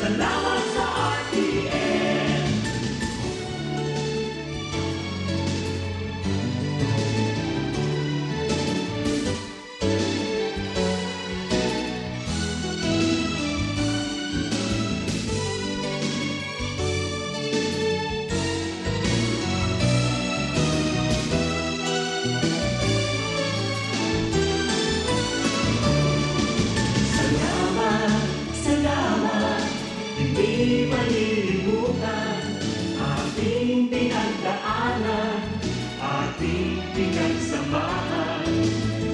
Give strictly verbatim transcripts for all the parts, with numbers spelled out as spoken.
Salamat sa R T N. Salamat, salamat, hindi malilimutan ating pinagdaanan, ating pinagsamahan.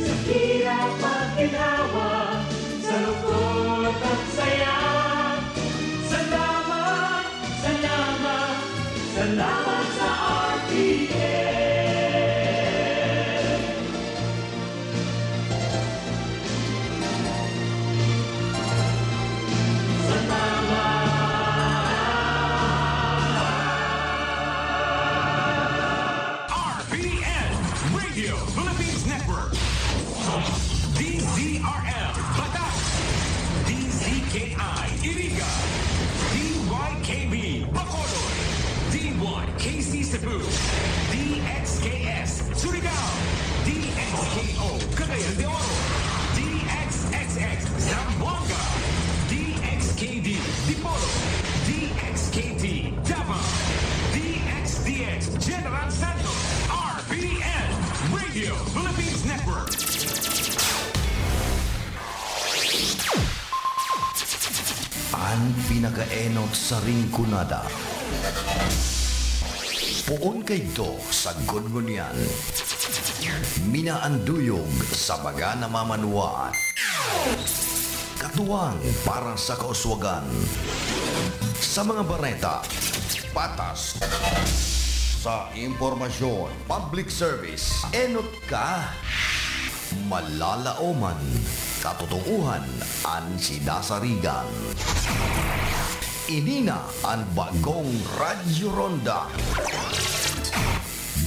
Sa hirap at ginhawa, sa lungkot at saya. Salamat, salamat, salamat sa R T N. Salamat! R P N, Radio Philippines Network. D Z R M, Batac. D Z K I, Iriga. D Y K B, Bacolod. D Y K C Cebu. D X K S, Surigao. D X K O, Cagayan de Oro. D X X X, Zamboanga. D X K D, Dipolog. D X K T, Davao. D X D X, General Santos. R P N, Radio Philippines Network. An pinakaenot sa Rinconada. Poon kaidto sa sagkod ngunyan. Minaanduyog sa mga namamanwaan. Katuwang para sa kauswagan. Sa mga bareta, patas. Sa impormasyon, public service, enot ka. Malalaoman, katotoohan an sidasarigan. Ini na an bagong Radyo Ronda.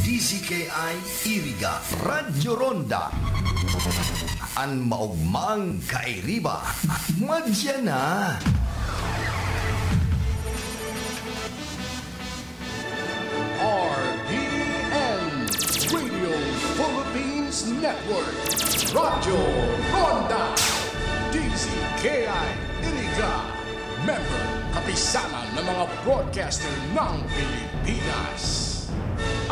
D Z K I Iriga, Radyo Ronda. An maogmang kairiba, madya na. R P N, Radio Philippines Network, Radyo Ronda, D Z K I Iriga, member, kapisanan ng mga broadcaster ng Pilipinas.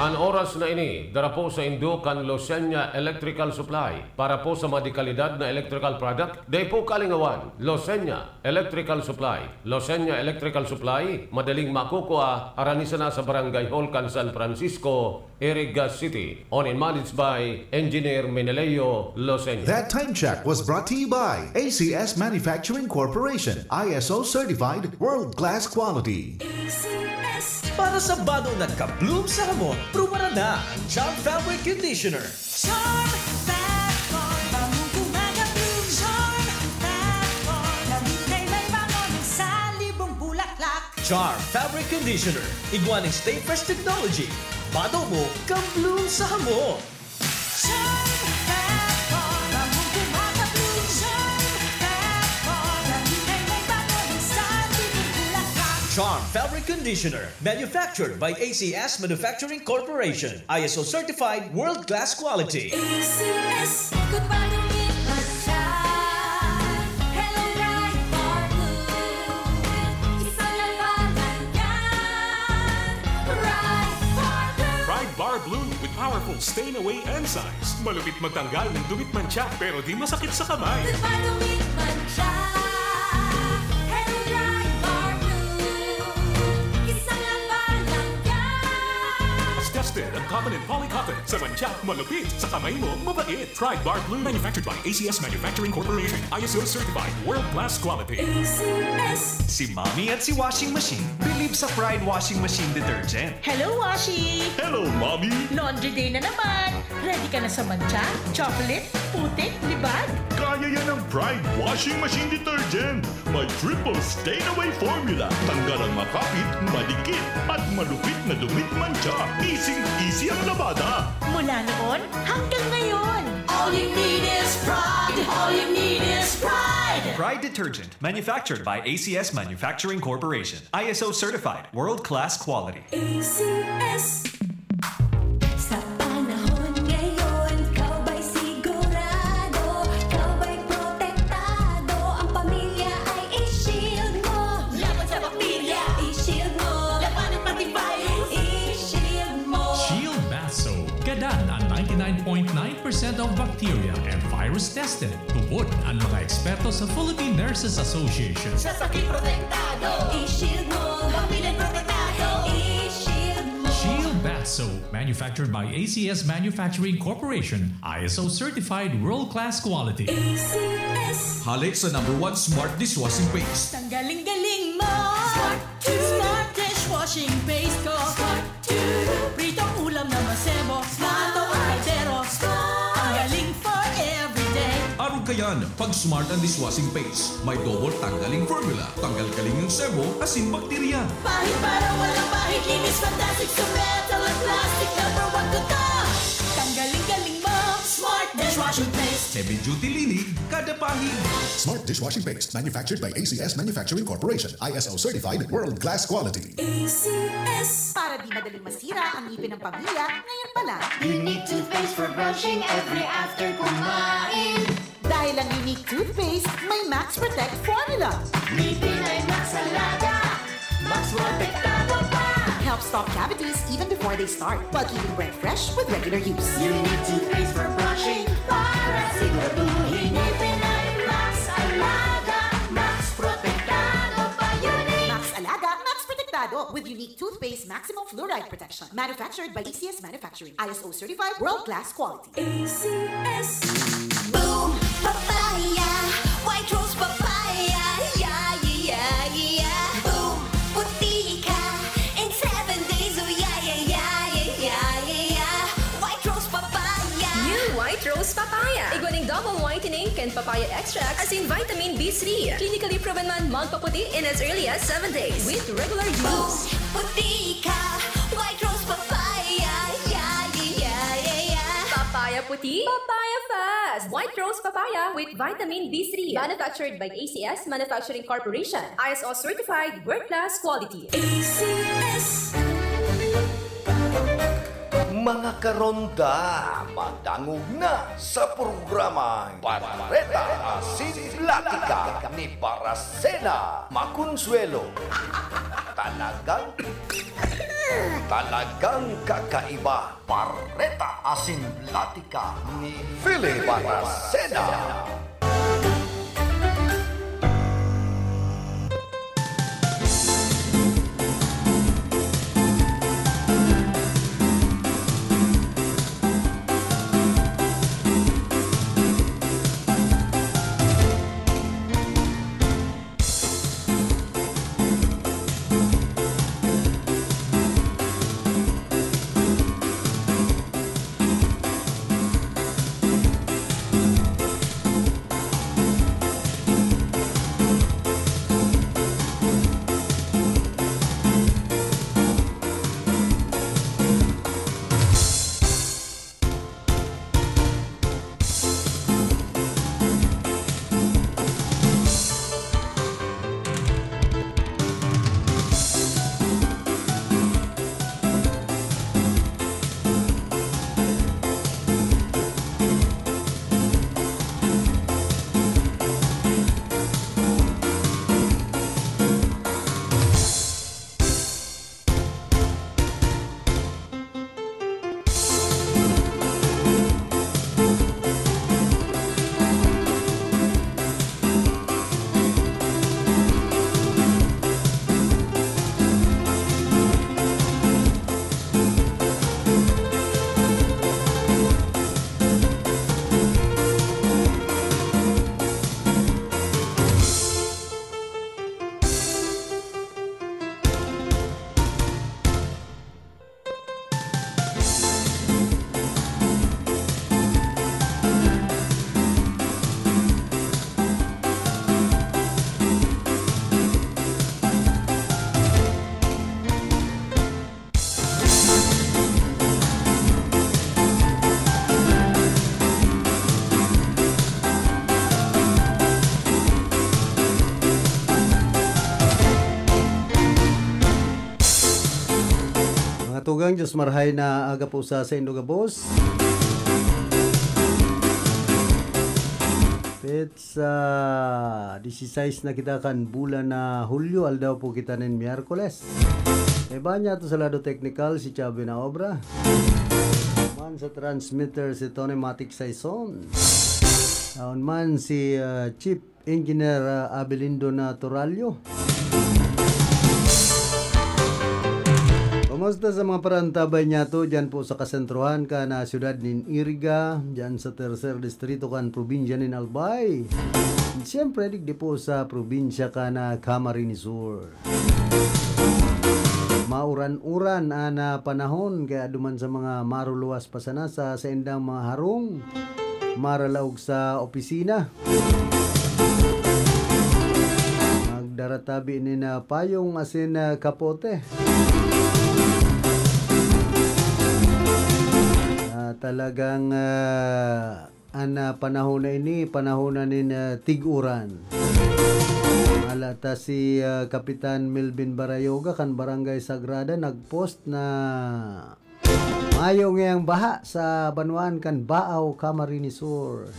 An oras na ini, dara po saindo kan Losenya Electrical Supply. Para po sa mga dekalidad na electrical product, dai po kalingawan, Losenya Electrical Supply. Losenya Electrical Supply, madaling makukua, harani sana sa Barangay Hall kan San Francisco, Iriga City. Owned and managed by Engineer Meneleo Losenya. That time check was brought to you by A C S Manufacturing Corporation, I S O certified, world-class quality. A C S. Para sa bado na ka-bloom sa hamot, prubaran na ang Charm Fabric Conditioner. Charm Fabric, bangong kumaga-bloom. Charm Fabric, lamig na may bango ng salibong bulaklak. Charm Fabric Conditioner, igwa nin Stay Fresh Technology. Bado mo, ka-bloom sa hamot. Charm Fabric, bangong kumaga-bloom. Charm Fabric, lamig na may bango ng salibong bulaklak. Charm Fabric Conditioner, manufactured by A C S Manufacturing Corporation. I S O certified, world-class quality. A C S, good morning, Masya. Hello, Bright Bar Blue. Isa lang pangalan, Bright Bar Blue. Pride Bar Blue with powerful stain away enzymes. Malupit magtanggal ng dumit, mantsa, pero di masakit sa kamay. Good morning, Masya. Hello, Bright Bar Blue. Isa lang pangalan, It's tested on cotton and polycotton. Sa mantsa, malupit. Sa kamay mo, mabait. Pride Bar Blue, manufactured by A C S Manufacturing Corporation. I S O certified, world-class quality. A C S. Si Mommy at si Washing Machine believe sa Pride Washing Machine Detergent. Hello, Washi! Hello, Mommy! Laundry day na naman! Ready ka na sa mantsa, chocolate, putik, libag? Kahit Yan ang Pride Washing Machine Detergent. May triple stain away formula. Tanggal ang makapit, madikit, at malupit na dumi at mantsa. Easy-easy ang labada. Mula noon hanggang ngayon. All you need is Pride. All you need is Pride. Pride Detergent, manufactured by A C S Manufacturing Corporation. I S O certified, world-class quality. A C S. Sa panahon ngayon, ikaw ba'y sigurado? Ikaw ba'y protektado? Ang pamilya ay i-shield mo. Laban sa bakterya, i-shield mo. Labanan pati virus, i-shield mo. Shield Bath Soap. Gadan ang ninety-nine point nine percent of bacteria and virus tested. Tubod ang mga eksperto sa Philippine Nurses Association. Sa sakit protektado, i-shield mo. Pamilya protektado, i-shield mo. Shield Bath Soap, manufactured by A C S Manufacturing Corporation, I S O certified world-class quality. A C S. Halik sa number one smart dishwashing paste. Tanggaling-galing mo. Smart. Smart dishwashing paste ko. Smart. Pritong ulam na masebo. Smart. Plato o kaldero. Smart. Tanggaling for everyday. Arog kayan, pag Smart ang dishwashing paste. May double tanggaling formula. Tanggal-galing ang sebo, asin bakterya. Pahid para walang pahid, linis fantastic sa metal at plastic. Number one ko to. Tanggaling-galing mo. Smart dishwashing paste. Heavy duty linig, kada pahid. Smart dishwashing paste. Manufactured by A C S Manufacturing Corporation. I S O certified, world-class quality. A C S. Para di madaling masira ang ngipin ng pamilya, ngayon pa lang. Unique toothpaste for brushing every after kumain. Dahil ang Unique Toothpaste may Max Protect Formula. Ngipin ay Max Alaga, Max Protektado pa. Helps stop cavities even before they start, while keeping breath fresh with regular use. Unique Toothpaste for brushing, para siguraduhin ngipin ay Max Alaga, Max Protektado pa. Unique. Max Alaga, Max Protektado with Unique Toothpaste Maximum Fluoride Protection. Manufactured by A C S Manufacturing. I S O certified, world-class quality. A C S. Boom! Papaya! White Rose Papaya! Yeah, yeah, yeah, yeah! Boom! Puti ka in seven days! Oh, yeah, yeah, yeah, yeah, yeah, yeah! White Rose Papaya! New White Rose Papaya. Igwa nin double whitening kan papaya extract asin vitamin B three. Clinically proven man magpaputi in as early as seven days with regular use. Boom! Puti ka! White Rose Papaya! Yeah, yeah, yeah, yeah, yeah! Papaya puti, papaya fast! White Rose Papaya with vitamin B three. Manufactured by A C S Manufacturing Corporation. I S O certified, world-class quality. A C S. Mga karonda, madangog na sa programang Bareta Asin Platika ni Baracena Maconsuelo. Talagang, talagang kakaiba. Bareta Asin Platika ni Philip Baracena. Tugang, Diyos marhay na aga po sa saindo gabos. Petsa disisais na kita kan bulan na Hulyo, aldaw po kita nin Miyerkules. Iba niya to sa lado teknikal, si Chubby na obra. Man sa transmitter, si Tony Matic Saison. Aon man si, ah, Chief Engineer, ah, Abelindo Naturalio. Kumusta sa mga parantabay niya to dyan po sa kasentrohan ka na siyudad nin Iriga, dyan sa tercer distrito kan probinsya nin Albay? Siyempre, digdi po sa probinsya ka na Camarines Sur. Mauran-uran an, ah, panahon, kaya duman sa mga maruluwas pa sana sa saindang mga harong, maralaog sa opisina. Magdara tabi nin, ah, payong asin, ah, kapote. Ah, talagang, ah, an, ah, panahon na ini, panahon na nin, ah, tig-uran. Ala ta si, ah, Kapitan Melvin Barayoga kan Barangay Sagrada nag-post na mayo ngayang baha sa banwaan kan Baao, Camarines Sur.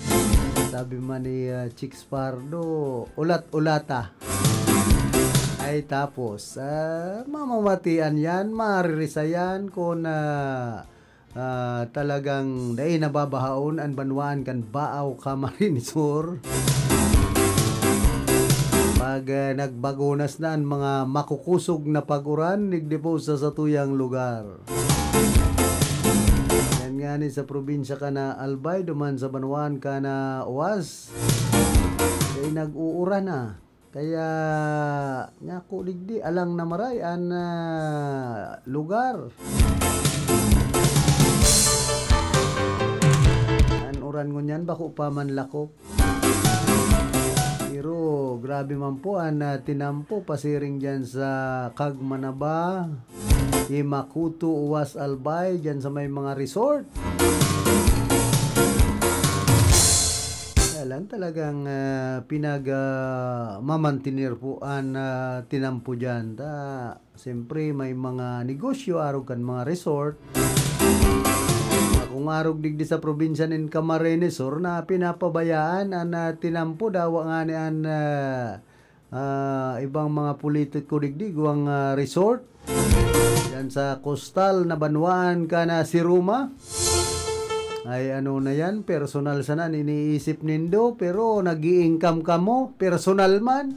Sabi man ni, ah, Chicks Pardo, ulat-ulata. Ay, tapos, ah, mamamatian yan, maririsa yan kung, ah, ah, talagang dai nababahaon an banwaan kan Baao, Camarines Sur. Pag, ah, nagbagonas na an mga makukusog na pag-uran, digdi po sa satuyang lugar. Yan nga ni sa probinsya ka na Albay, duman sa banwaan ka na Oas, kay nag-uuran na. Kaya, nyako digdi, alang na maray an, ah, lugar. An uran ngunyan, bako pa man lakop. Pero grabe man po an, ah, tinampo pasiring diyan sa Kagmanaba, Imakuto, Uwas, Albay, diyan sa may mga resort. Kaya lang talagang, ah, pinag, ah, mamantener po an, ah, tinampo diyan. Ta, siyempre, may mga negosyo arog kan mga resort. Kung arog digdi sa probinsya nin Camarines Sur na pinapabayaan an, ah, tinampo, dawa ngani an, ah, ah, ibang mga politiko digdi, guwang, ah, resort. Yan sa coastal na banwaan ka na si Roma. Ay, ano na yan? Personal sana an iniisip nindo, pero nag-i-income kamo, personal man.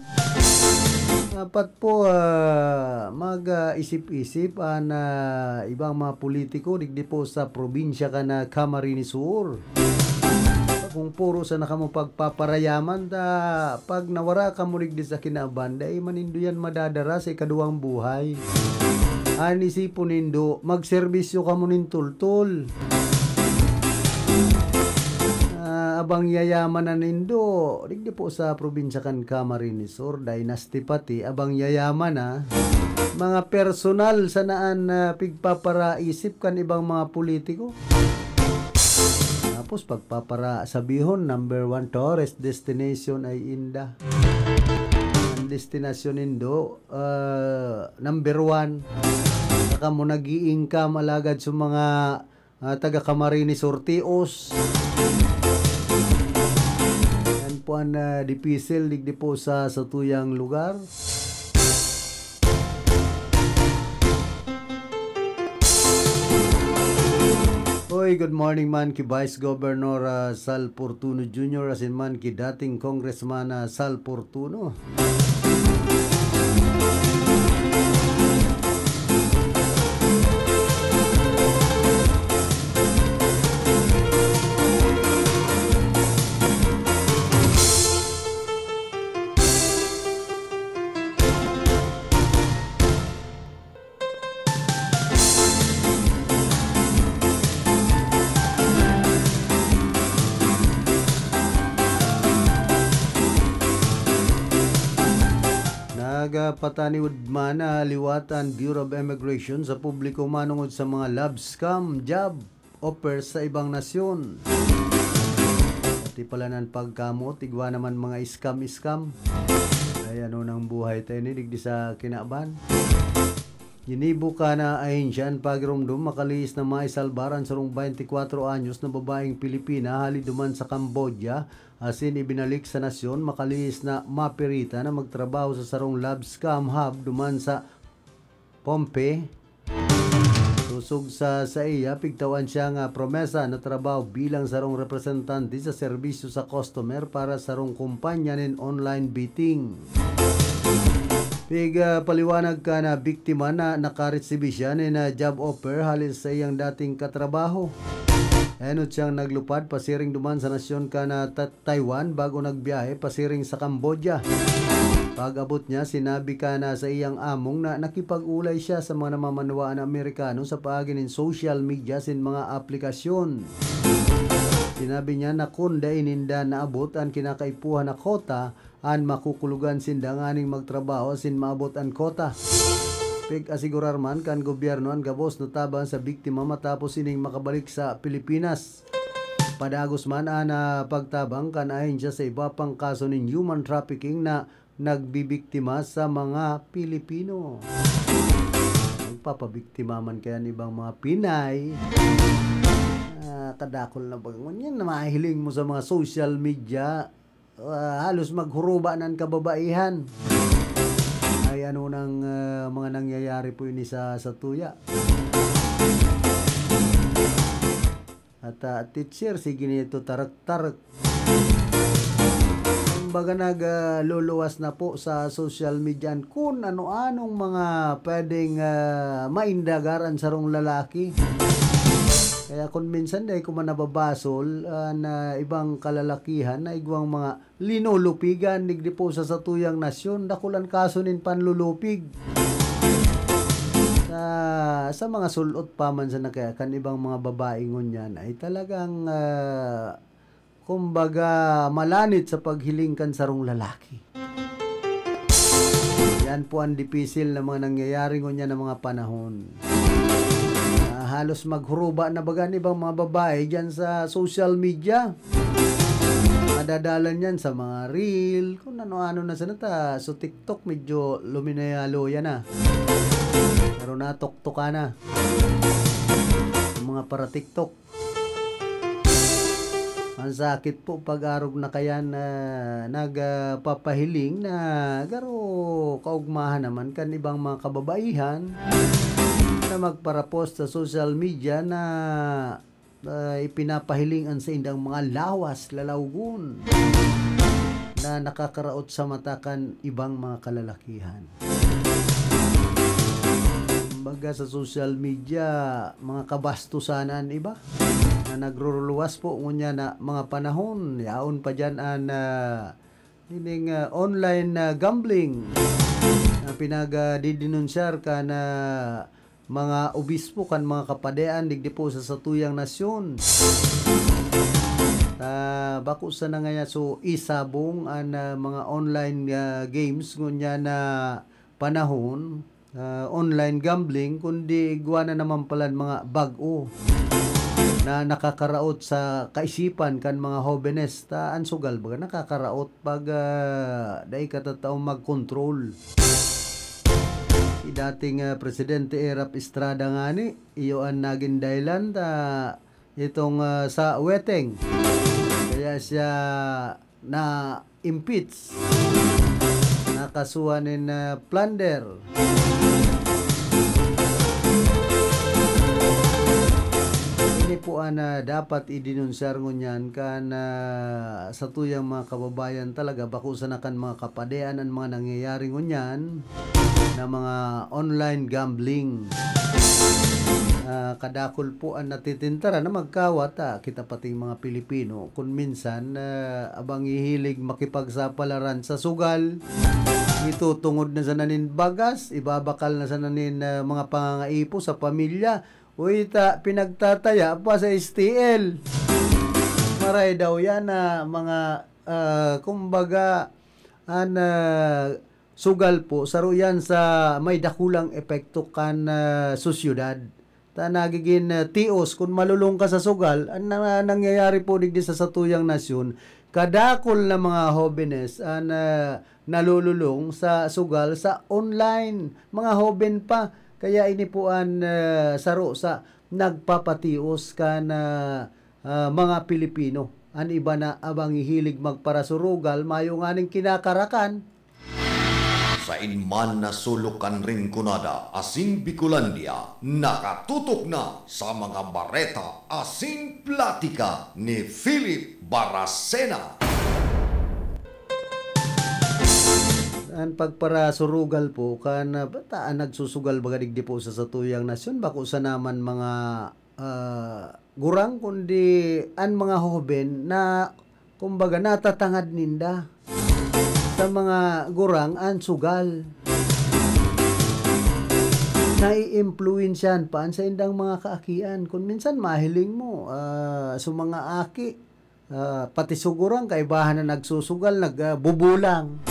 Dapat po, ah, mag, ah, isip-isip an, ah, ibang mga politiko digdi po sa probinsya ka na Camarines Sur. Kung puro sana kamo pagpaparayaman, ta pag nawara kamo digdi sa kinaban, dai man nindo yan madadara sa ikaduwang buhay. An isipon nindo, magserbisyo kamo nin tultol. Ah, abang yayaman na nindo, digdi po sa probinsya kan Camarines Sur, dynasty pati, abang yayaman na. Mga personal sana an, ah, pigpaparaisip kan ibang mga politiko. Tapos pagpapara-, sabihon, number one tourist destination ay inda. Ang destinasyon nindo, ah, number one. Saka mo nag-i-income alagad sa mga, ah, taga Camarines Sur, tios. Yan po ang, ah, dipisil, digdi po sa satuyang lugar. Oy, good morning man ki Vice Governor, ah, Sal Fortuno Junior, asin man ki dating Congressman, ah, Sal Fortuno. Nagpataniwod man na liwat an Bureau of Immigration sa publiko manongod sa mga love scam job offers sa ibang nasyon. Pati pala nan pagkamoot, igwa naman mga scam-scam. Ay, ano nang buhay tayo ni digdi sa kinaban? Ginibo kan ahensya an pagiromdom makalihis na maisalbar an sarong baynte kwatro anyos na babaeng Pilipina hali duman sa Cambodia, asin ibinalik sa nasyon makalihis na mapirita na magtrabaho sa sarong love scam hub duman sa Pohnpei. Sosog sa saiya, pigtawan siya nga promesa na trabaho bilang sarong representante sa serbisyo sa customer para sarong kumpanya nin online betting. Pig, ah, paliwanag kan biktima na nakaresibi siya nin, ah, job offer hali sa iyang dating katrabaho. Enot siyang naglupad pasiring duman sa nasyon kan, ah, Ta-, Taiwan bago nagbiyahe pasiring sa Cambodia. Pag-abot niya, sinabi kan, ah, sa iyang among na nakipag-olay siya sa mga namamanwaan na Amerikano sa paagi nin social media sin mga aplikasyon. Sinabi niya na kun dai ninda naabot an kinakaipuhan na kota, an makukulogan sinda nganing magtrabaho asin maabot an kota. Pig-asigurar man kan gobyerno an gabos na tabang sa biktima matapos ining makabalik sa Pilipinas. Padagos man an, ah, pagtabang kan ahensya sa iba pang kaso nin human trafficking na nagbibiktima sa mga Pilipino. Nagpapabiktima man kaya an ibang mga Pinay. Ah, kadakol na ba ngunyan na mahiling mo sa mga social media? Ah, halos maghuruba na an kababaihan. Ay, ano nang, ah, mga nangyayari po ini sa, sa tuya? At, ah, teacher, sige nito, tarak-tarak. Kumbaga, nag, ah, luluwas na po sa social media an kun ano-anong mga pwedeng, ah, maindagar an sarong lalaki. Kaya kun minsan, dai ko man nababasol, ah, na ibang kalalakihan na igwang mga linulupigan digdi po sa satuyang nasyon, dakul an kaso nin panlulupig. Sa, sa mga sul-ot pa man sana kaya kan ibang mga babae ngunyan ay talagang, ah, kumbaga, malanit sa paghiling kan sarong lalaki. Yan po ang dipisil na mga nangyayari ngunyan na mga panahon. Ah, halos maghuruba na baga an ibang mga babae diyan sa social media. Madadalan yan sa mga reel, kung ano-ano na sana ta. So, TikTok, medyo luminaya-loya na. Pero natuktukan na. Ang mga para-TikTok. Ang sakit po pag arog na kayan, ah, nagpapahiling na garo kaugmahan naman kan ibang mga kababaihan na magparapost sa social media na, ah, ipinapahiling an saindang mga lawas, lalawgon, na nakakaraot sa mata kan ibang mga kalalakihan. Kumbaga sa social media, mga kabastusan an iba na nagruruluwas po ngunyan na mga panahon. Yaon pa diyan an, ah, ining, ah, online, ah, gambling na pinagdidenunsyar kan, ah, mga obispo kan mga kapadean digdi po sa satuyang nasyon. Ah, bako sana ngaya so isabong an, ah, mga online, ah, games ngunyan na panahon, ah, online gambling, kundi igwa na naman palan mga bag-o na nakakaraot sa kaisipan kan mga hobenes. Ta an sugal baga nakakaraot pag, ah, dai ka tataong magkontrol. Si dating, ah, Presidente Erap Estrada ngani, iyo an nagin dahilan ta itong, ah, sa Weteng. Kaya siya na-impeach. Nakasuhan nin, ah, plunder. Ini po an, ah, dapat idinunsyar ngunyan kan, ah, satuyang mga kababayan talaga, bako sana kan mga kapadean an mga nangyayari ngunyan na mga online gambling. Ah, kadakol po an natitintara na magkawat, ah, kita pating mga Pilipino. Kun minsan, ah, abang hihilig makipagsapalaran sa sugal, itutungod na sana nin bagas, ibabakal na sana nin, ah, mga pangangaipo sa pamilya. Uy, ta, pinagtataya pa sa S T L. Maray daw yan na mga, ah, kumbaga, an, ah, sugal po, saro yan sa may dakulang epekto kan, ah, sosyedad. Ta nagigin, ah, tios, kun malulong ka sa sugal, an na-, nangyayari po digdi sa satuyang nasyon, kadakol na mga hobenes an, ah, nalululong sa sugal sa online. Mga hoben pa, Kaya ini po an, ah, saro sa nagpapatios kan, ah, ah, mga Pilipino. An iba na abang hihilig magparasurugal, mayo nganing kinakarakan. Sain man na sulok kan Rinconada asin Bicolandia, nakatutok na sa mga bareta asin platika ni Philip Baracena. An pagparasurugal po kan, ah, bata an nagsusugal baga digdi po sa satuyang nasyon, bako sana man mga, ah, gurang, kundi an mga hoben na, kumbaga, natatangad ninda sa mga gurang an sugal. Naiimpluwensyahan pa an saindang mga kaakian. Kun minsan mahiling mo, ah, sa mga aki, ah, pati suguran, kaibahan na nagsusugal, nag, ah, bubulang.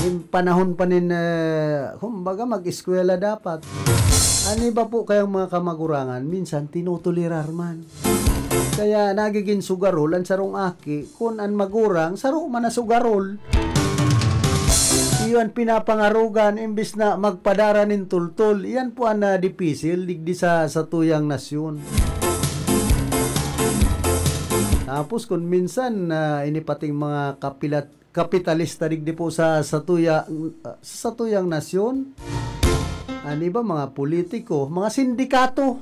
Yung panahon pa nin, ah, kumbaga, mag-eskwela dapat. An iba po kayang mga kamagurangan, minsan tinutulirar man. Kaya nagigin sugarol an sarong aki, kun an magurang, saro man na sugarol. Iyo an pinapangarugan, imbis na magpadara nin tultol. Iyan po an, ah, dipisil digdi sa, sa tuyang nasyon. Tapos kun minsan, ah, ini pating mga kapilat-, kapitalista digdi po sa, sa tuya-, sa tuyang nasyon, an iba, mga politiko, mga sindikato.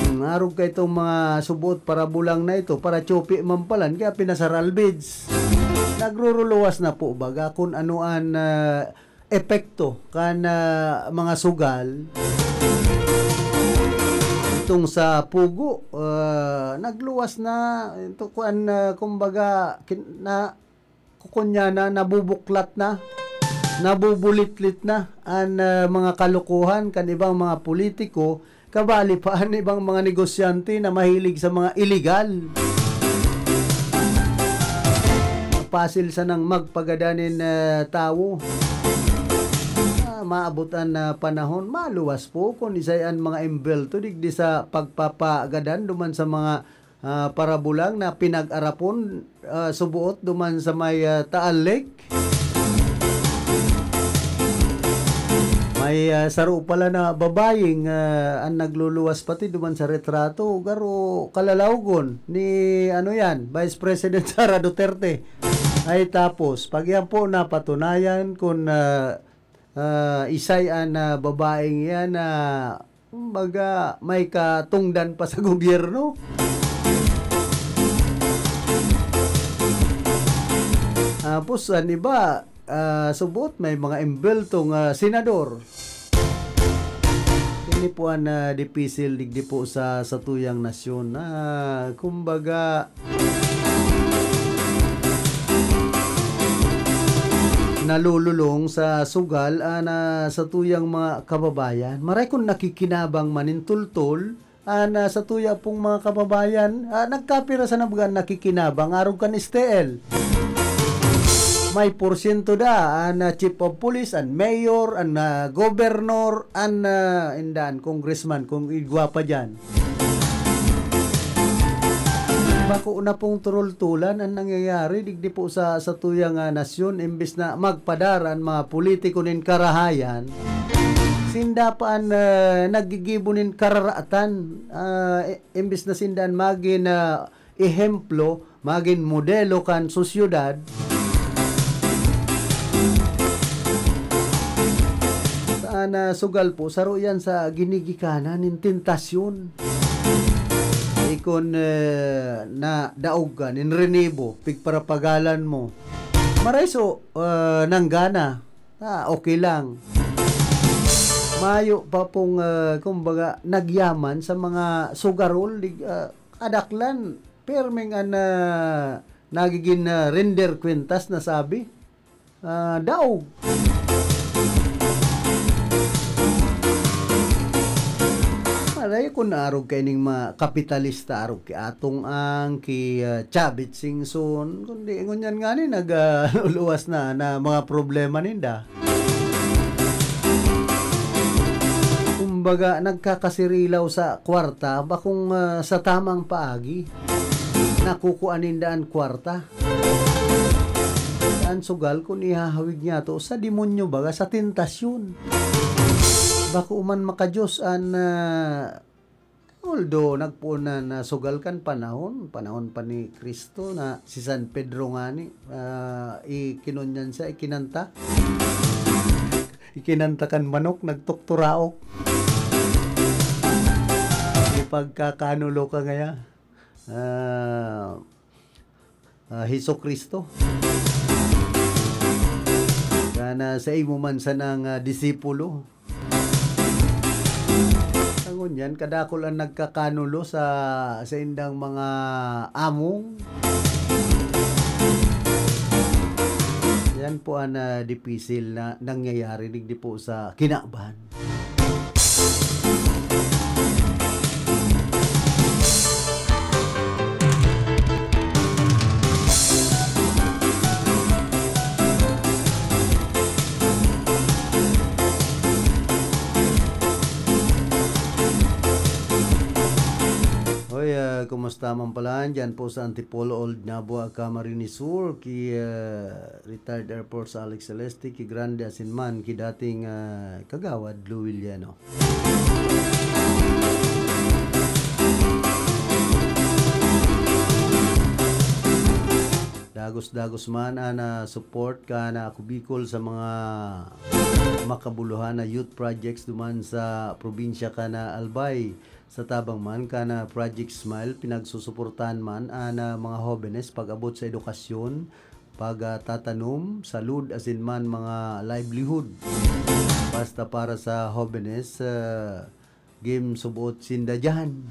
Hmm, arog ka itong mga suboot parabulang na ito, para tsopi man palan, kaya pinasar albids. Nagruruluwas na po baga kun ano an, ah, epekto kan, ah, mga sugal. Itong sa pugo, ah, nagluwas na, ito kuan, ah, kumbaga, kin-, na, kukunya na, nabubuklat na, nabubulitlit na an, ah, mga kalokohan kan ibang mga politiko, kabali pa an ibang mga negosyante na mahilig sa mga iligal. Pasil sanang magpagadan nin, ah, tawo. Ah, maabot an, ah, panahon, maluwas po kun isay an mga embelto digdi sa pagpapagadan duman sa mga ah, parabulang na pinag-arapon, ah, suboot duman sa may, ah, Taal Lake. May, ah, saro pala na babayeng, ah, an nagluluwas pati duman sa retrato, garo kalalawgon ni, ano yan, Vice President Sara Duterte. Ay tapos, pag yan po napatunayan kun, ah, ah, isay an, ah, babaeng yan na, kumbaga, may katungdan pa sa gobyerno. Tapos, an iba, ah, subot, may mga embeltong, ah, senador. Ini po an, ah, dipisil digdi po sa, sa tuyang nasyon na, kumbaga, nalululong sa sugal, ah, na sa tuyang mga kababayan. Maray kun nakikinabang man nin tultol, ah, na sa tuya pong mga kababayan, ah, nagkapira sana baga nakikinabang arog kan S T L. May porsyento da, ah, na chief of police, an mayor, an, ah, governor, an, ah, inda, an congressman, kung igwa pa diyan. Bako na pong turultulan an nangyayari digdi po sa, sa tuyang, ah, nasyon, imbis na magpadara an mga politiko nin karahayan, sinda pa an, ah, naggigibo nin kararatan, ah, i-, imbis na sinda an magin, ah, ehemplo, magin modelo kan sosyedad. Sa, ah, na sugal po, saro yan sa ginigikanan nin tentasyon. Ikon, eh, na daog ka nin renibo, pigparapagalan mo. Maray so, eh, nanggana. Ah, okay lang. Mayo pa pong, eh, kumbaga, nagyaman sa mga sugarol, dig-, ah, kadaklan. Pirming an, ah, nagigin, ah, render kwentas na sabi. Ah, daog. Aray, kun arog kaining mga kapitalista, arog ki Atong Ang, ki, ah, Chavit Singson, kundi ngunyan ngani nag, ah, luwas na, na mga problema ninda. Kumbaga, nagkakasirilaw sa kwarta, bakong, ah, sa tamang paagi, nakukua ninda an kwarta. An sugal kun ihahawig niya to sa demonyo, baga sa tentasyon. Bako man maka-Diyos an, ah, although nagpoon na, na sugal kan panahon, panahon pa ni Cristo na si San Pedro ngani, ah, ikinunyan siya, ikinanta. Ikinanta kan manok, nagtukturaok. Ipagkakanulo ka ngaya. Ah, ah, Jesu-Cristo. Kana sa imo man sanang, ah, disipulo. Ngunyan, kadakul an nagkakanulo sa saindang mga among. Yan po an, ah, dipisil na nangyayari digdi po sa kinaban. Hoy, ah, kumusta man pala? Diyan po sa Antipolo, Old Nabua, Camarines Sur, ki, ah, retired Air Force Alex Celeste, ki Grande asin man, ki dating, ah, Kagawad Lou Villano. Dagos-dagos man an, ah, support kan Ako Bicol sa mga makabuluhan na youth projects duman sa probinsya kan Albay. Sa tabang man kan Project Smile, pinagsusuportahan man an, ah, mga hobenes pag-abot sa edukasyon, pagtatanom, salud, asin man mga livelihood. Basta para sa hobenes, ah, game subuot sinda diyan.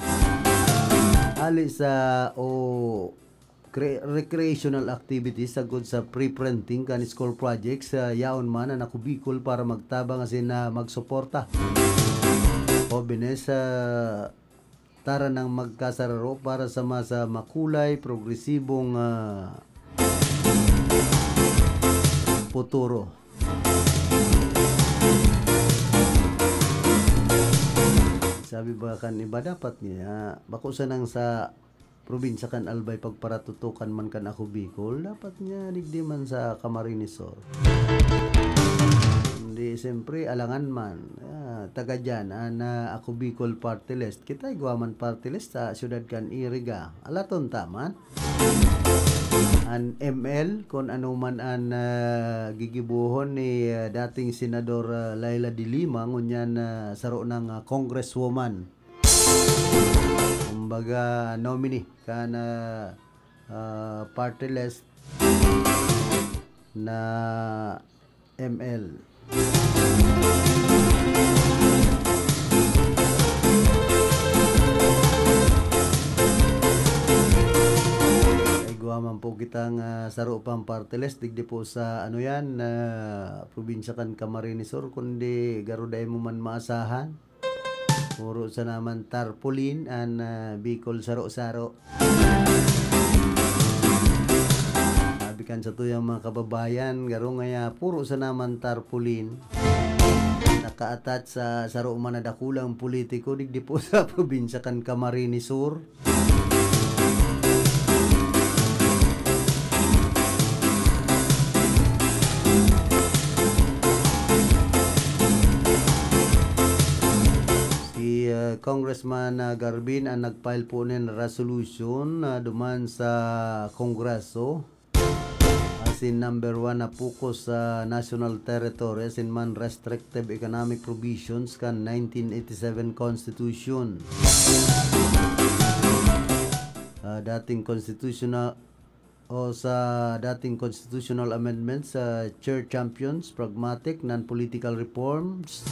Ali sa o cre-, recreational activities sagkod sa pre-printing kan school projects, ah, yaon man an Ako Bicol para magtabang asin, ah, magsuporta. Hobenes, ah, tara nang magkasararo para sa mas, ah, makulay, progresibong, ah, futuro. Sabi ba kan iba, dapat niya, bako sanang sa probinsya kan Albay pagparatutukan man kan Ako Bicol, dapat niya digdi man sa Camarines Sur. Hindi, siyempre, alangan man. Ah, taga dyan, an, ah, Ako Bicol Party List. Kita igwa man party list sa siyudad kan Iriga. Alaton ta man. An M L, kun ano man an, ah, gigibohon ni, ah, dating Senador, ah, Leila de Lima, ngunyan, ah, saro nang, ah, congresswoman. Kumbaga, nominee kan, ah, ah, party list na M L. Igwa man po kitang, ah, saro pang party list, digdi po sa, ano yan, ah, probinsya kan Camarines Sur, kundi garo dai mo man maasahan. Puro sana man tarpaulin an, ah, Bicol saro-saro. Sabi kan satuyang mga kababayan, garo ngaya, puro sana man tarpaulin. Naka-attach sa saro man na dakulang politiko, digdi po sa probinsya kan Camarines Sur. Si, ah, Congressman, ah, Garbin an nag-file po nin resolution, ah, duman sa Kongreso. Asin number one na focus sa national territory asin man restrictive economic provisions kan nineteen eighty-seven Constitution. Ah, dating constitutional o sa dating constitutional amendments sa chair champions, pragmatic, non-political reforms.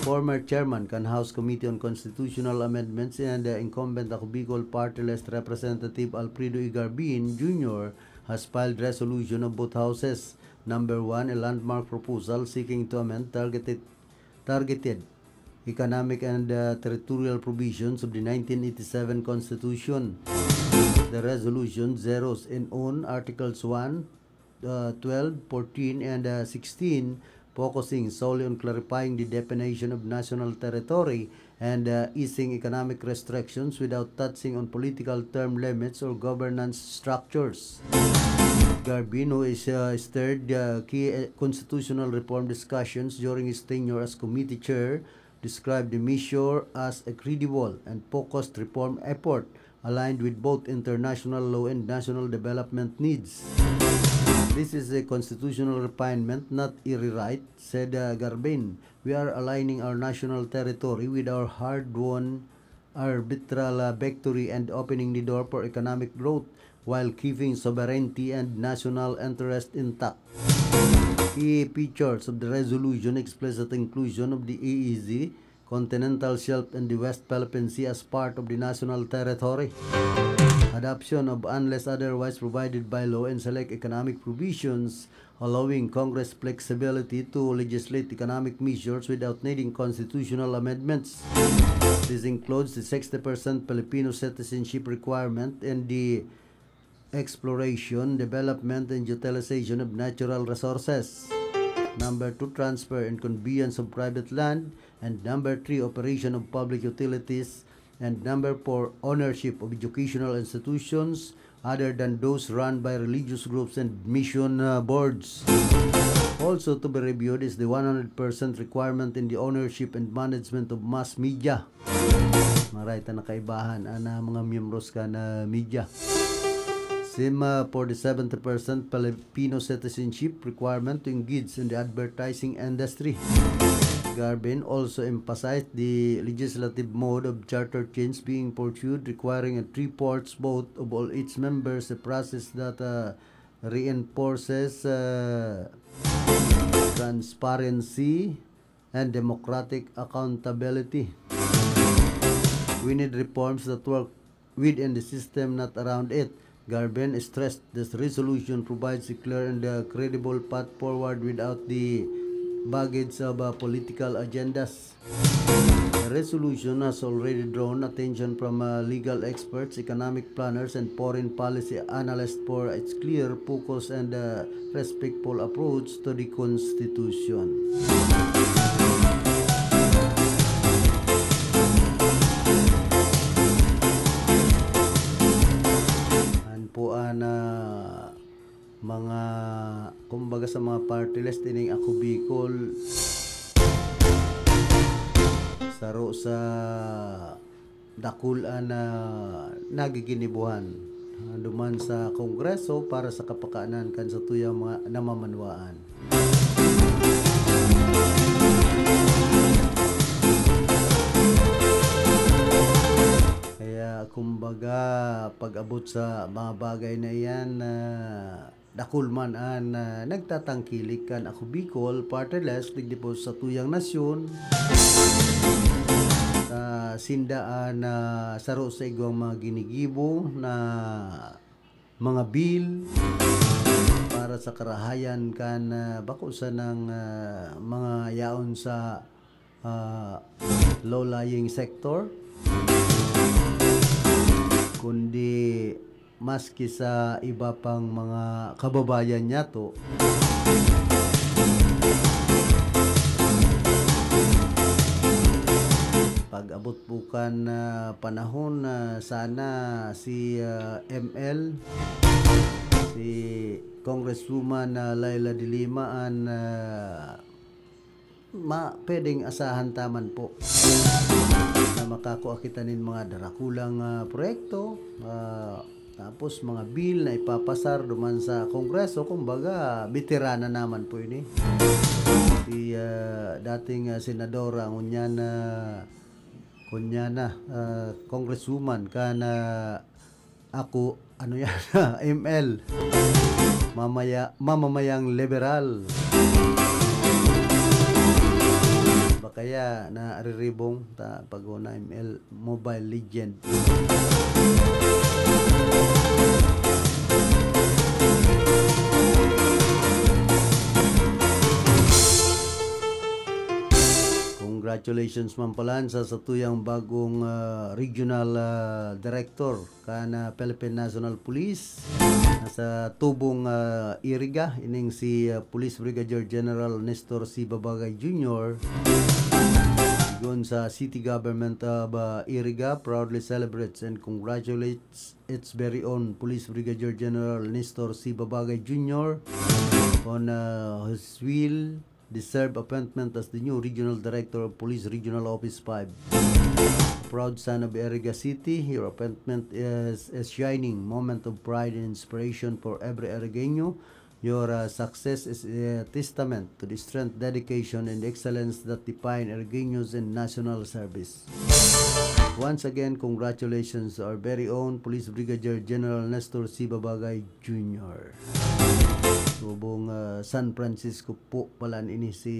Former chairman kan House Committee on Constitutional Amendments and the incumbent Ako Bicol Party List Representative Alfredo Igarbin Junior has filed resolution of both houses. Number one, a landmark proposal seeking to amend targeted, targeted economic and, uh, territorial provisions of the nineteen eighty-seven Constitution. The resolution zeroes in on Articles one, uh, twelve, fourteen, and, uh, sixteen, focusing solely on clarifying the definition of national territory and, uh, easing economic restrictions without touching on political term limits or governance structures. Garbin, who is, uh, steered, uh, key, uh, constitutional reform discussions during his tenure as committee chair, described the measure as a credible and focused reform effort aligned with both international law and national development needs. "This is a constitutional refinement, not a rewrite," said, uh, Garbin. "We are aligning our national territory with our hard-won arbitral, uh, victory and opening the door for economic growth while keeping sovereignty and national interest intact." Key features of the resolution: explicit inclusion of the E E Z, continental shelf, and the West Philippine Sea as part of the national territory. Adoption of, unless otherwise provided by law, and select economic provisions allowing Congress flexibility to legislate economic measures without needing constitutional amendments. This includes the sixty percent Filipino citizenship requirement and the exploration, development, and utilization of natural resources. Number two, transfer and conveyance of private land. And number three, operation of public utilities. And number four, ownership of educational institutions other than those run by religious groups and mission, uh, boards. Also to be reviewed is the one hundred percent requirement in the ownership and management of mass media. Maray ta nakaibahan an, ah, mga miyembros kan media. Same, ah, for the seventy percent Filipino citizenship requirement to engage in the advertising industry. Garbin also emphasized the legislative mode of charter change being pursued, requiring a three-fourths vote of all its members, a process that, uh, reinforces, uh, transparency and democratic accountability. "We need reforms that work within the system, not around it." Garbin stressed this resolution provides a clear and, uh, credible path forward without the baggage of, uh, political agendas. The resolution has already drawn attention from, uh, legal experts, economic planners, and foreign policy analysts for its clear focus and, uh, respectful approach to the Constitution. An po an, ah, mga, kumbaga, sa mga party list ining Ako Bicol, saro sa dakul an, ah, nagiginibuhan, ah, duman sa Kongreso para sa kapakanan kan satuyang mga namamanwaan. Kaya, kumbaga, pag-abot sa mga bagay na iyan, ah, dakul man an, ah, nagtatangkilik kan Ako Bicol Party List digdi po sa tuyang nasyon. Ah, sinda an, ah, saro sa igwang mga ginigibo na mga bill para sa karahayan kan, ah, bako sanang, ah, mga yaon sa, ah, low-lying sector, kundi maski sa iba pang mga kababayan niyato. Pag-abot po kan, ah, panahon, ah, sana si, ah, M L, si Congresswoman, ah, Leila de Lima an, ah, ma-, pwedeng asahan ta man po na makakua kita nin mga darakulang, ah, proyekto, ah, tapos mga bill na ipapasar duman sa Kongreso. Kumbaga, beterana naman po ini. Si, ah, dating, ah, senadora, ngunyan na, ngunyan na, ah, congresswoman, kan, ah, Ako, ano yan? M L. Mamaya-, mamamayang liberal. Ba kaya nariribong ta pag-una M L Mobile Legend. Congratulations man pala sa satuyang bagong, ah, regional, ah, director kan, ah, Philippine National Police. Nasa tubong, ah, Iriga, ining si, ah, Police Brigadier General Nestor C. Babagay Junior. Gon sa City Government of uh, Iriga proudly celebrates and congratulates its very own Police Brigadier General Nestor C. Babagay Junior on uh, his will deserved appointment as the new Regional Director of Police Regional Office five. Proud son of Iriga City, your appointment is a shining moment of pride and inspiration for every Irigueño. Your uh, success is a testament to the strength, dedication, and excellence that define Irigueños in national service. Once again, congratulations to our very own Police Brigadier General Nestor C. Babagay Junior. Subong uh, San Francisco po pala ini si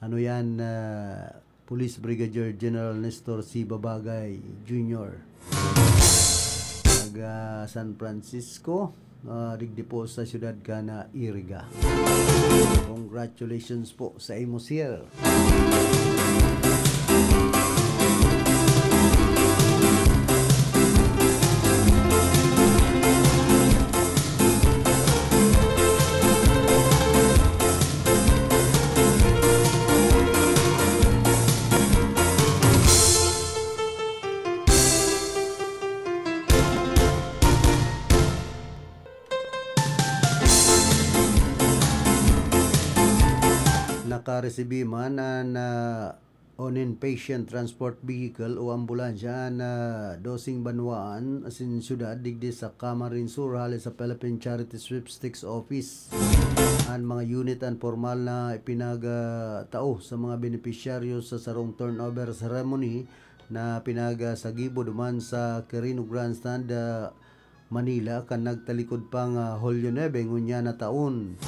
ano yan, uh, Police Brigadier General Nestor C. Babagay Junior. Taga San Francisco, uh, digdi po sa siyudad kan Iriga. Congratulations po sa imo, sir. Nakaresibi man an uh, on inpatient transport vehicle o ambulansya na dosing banwaan asin syudad digdi sa Camarines Sur hali sa Philippine Charity Sweepstakes Office. An mga unit an formal na ipinagtao sa mga benepisyaryo sa sarong turnover ceremony na pinagasagibo duman sa Quirino Grandstand, uh, Manila kan nagtalikod pang uh, Hulyo nuebe ngunyan na taon.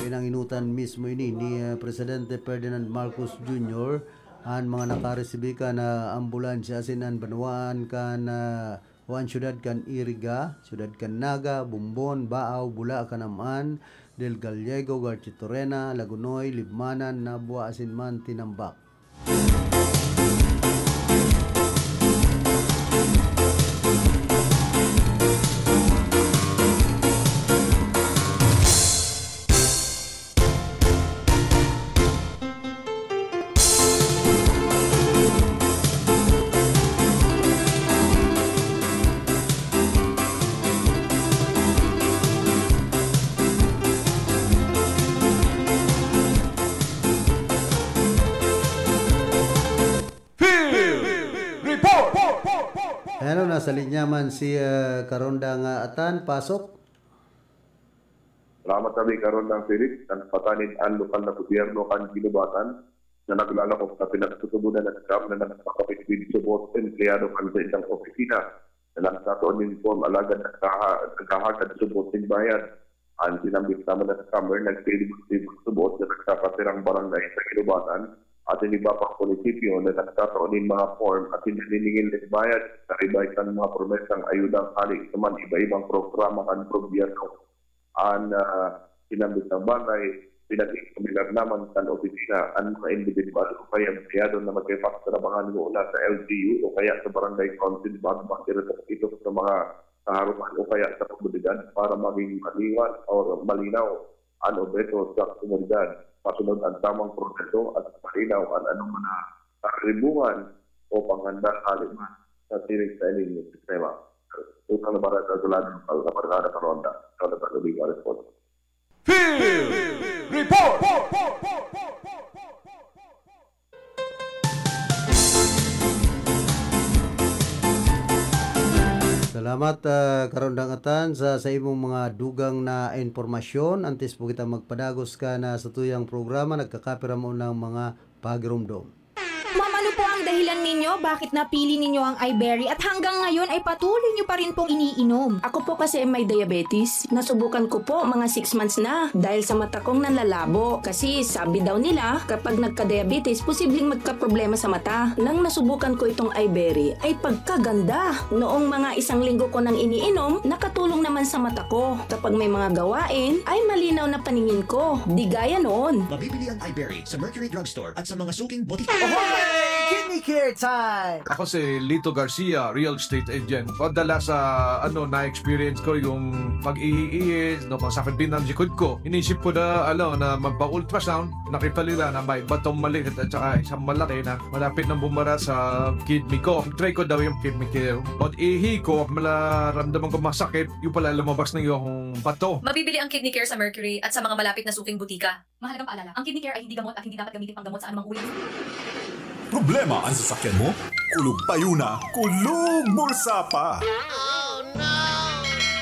Pinanginutan mismo ini ni uh, Presidente Ferdinand Marcos Junior an mga nakaresibi kan uh, ambulansya asin an banwaan kan uh, o an syudad kan Iriga, syudad kan Naga, Bombon, Baao, Bula, Kanam-an, Del Gallego, Garchitorena, Lagonoy, Libmanan, Nabua asin man Tinambac. Field Report! Ayan o, nasa linya man si uh, Karondang uh, Atan. Pasok. Salamat sabi, Karondang Felix. Nagpatanid an lokal na gobyerno kan Guinobatan na naglalakop na pinagtutubodan na scam na nagpakapit nin subot empleyado kan saindang opisina na nagtataon nin form alagad naghaha- naghahagad subot nin bayad. An sinambit naman na scammer nagtitibot-tibot subot na nagkakatirang barangay sa Guinobatan at iba pang munisipyo na nagtataon nin mga form at hindi niningil nin bayad, karibay kan mga promesang ayudang hali sa man iba-ibang programa kan gobyerno. An uh, sinambit na bagay, pinag-examinar naman kan opisina an mga individual o kaya empleyado na magkipagtrabahan muna sa L G U o kaya sa barangay council bago mag-iretok ito sa mga kaharuman o kaya sa komunidad para maging maliwan o malinaw an obheto sa komunidad. Masunod ang tamang proseso at malinaw an anong mga karibungan o panghanda hali man sa siring sa ining sistema. Utang na barangay sa lado ng pagkapargada sa ronda. Ikaw na pag-uwi ka, response. Field Report! Salamat, ah, Karondang Atan, sa, sa imong mga dugang na impormasyon. Antes po kita magpadagos ka na sa tuyang programa, nagkakapira mo ng mga pagirumdom. Ma'am, ano po ang dahilan ninyo bakit napili ninyo ang iBerry at hanggang ngayon ay patuloy nyo pa rin pong iniinom? Ako po kasi may diabetes. Nasubukan ko po mga six months na dahil sa mata kong nanlalabo. Kasi sabi daw nila, kapag nagka-diabetes, posibleng magkaproblema sa mata. Nang nasubukan ko itong iBerry, ay pagkaganda! Noong mga isang linggo ko nang iniinom, nakatulong naman sa mata ko. Kapag may mga gawain, ay malinaw na paningin ko. Di gaya noon. Mabibili ang iBerry sa Mercury Drugstore at sa mga suking botika. Kidney Care Time! Ako si Lito Garcia, real estate agent. Madalas sa, ano, na-experience ko yung pag-ihi-ihi, no, pagsakit din ng likod ko. Inisip ko na, ano, na magpa-ultrasound. Nakita nila na may batong maliit at saka isang malaki na malapit nang bumara sa kidney ko. Try ko daw yung Kidney Care. Pag-ihi ko, mararamdaman ko masakit, yung pala lumabas na yung bato. Mabibili ang Kidney Care sa Mercury at sa mga malapit na suking butika. Mahalagang paalala, ang Kidney Care ay hindi gamot at hindi dapat gamitin panggamot sa anumang uri ng Problema ang sasakyan mo? Kulog payo na, kulog bulsa pa!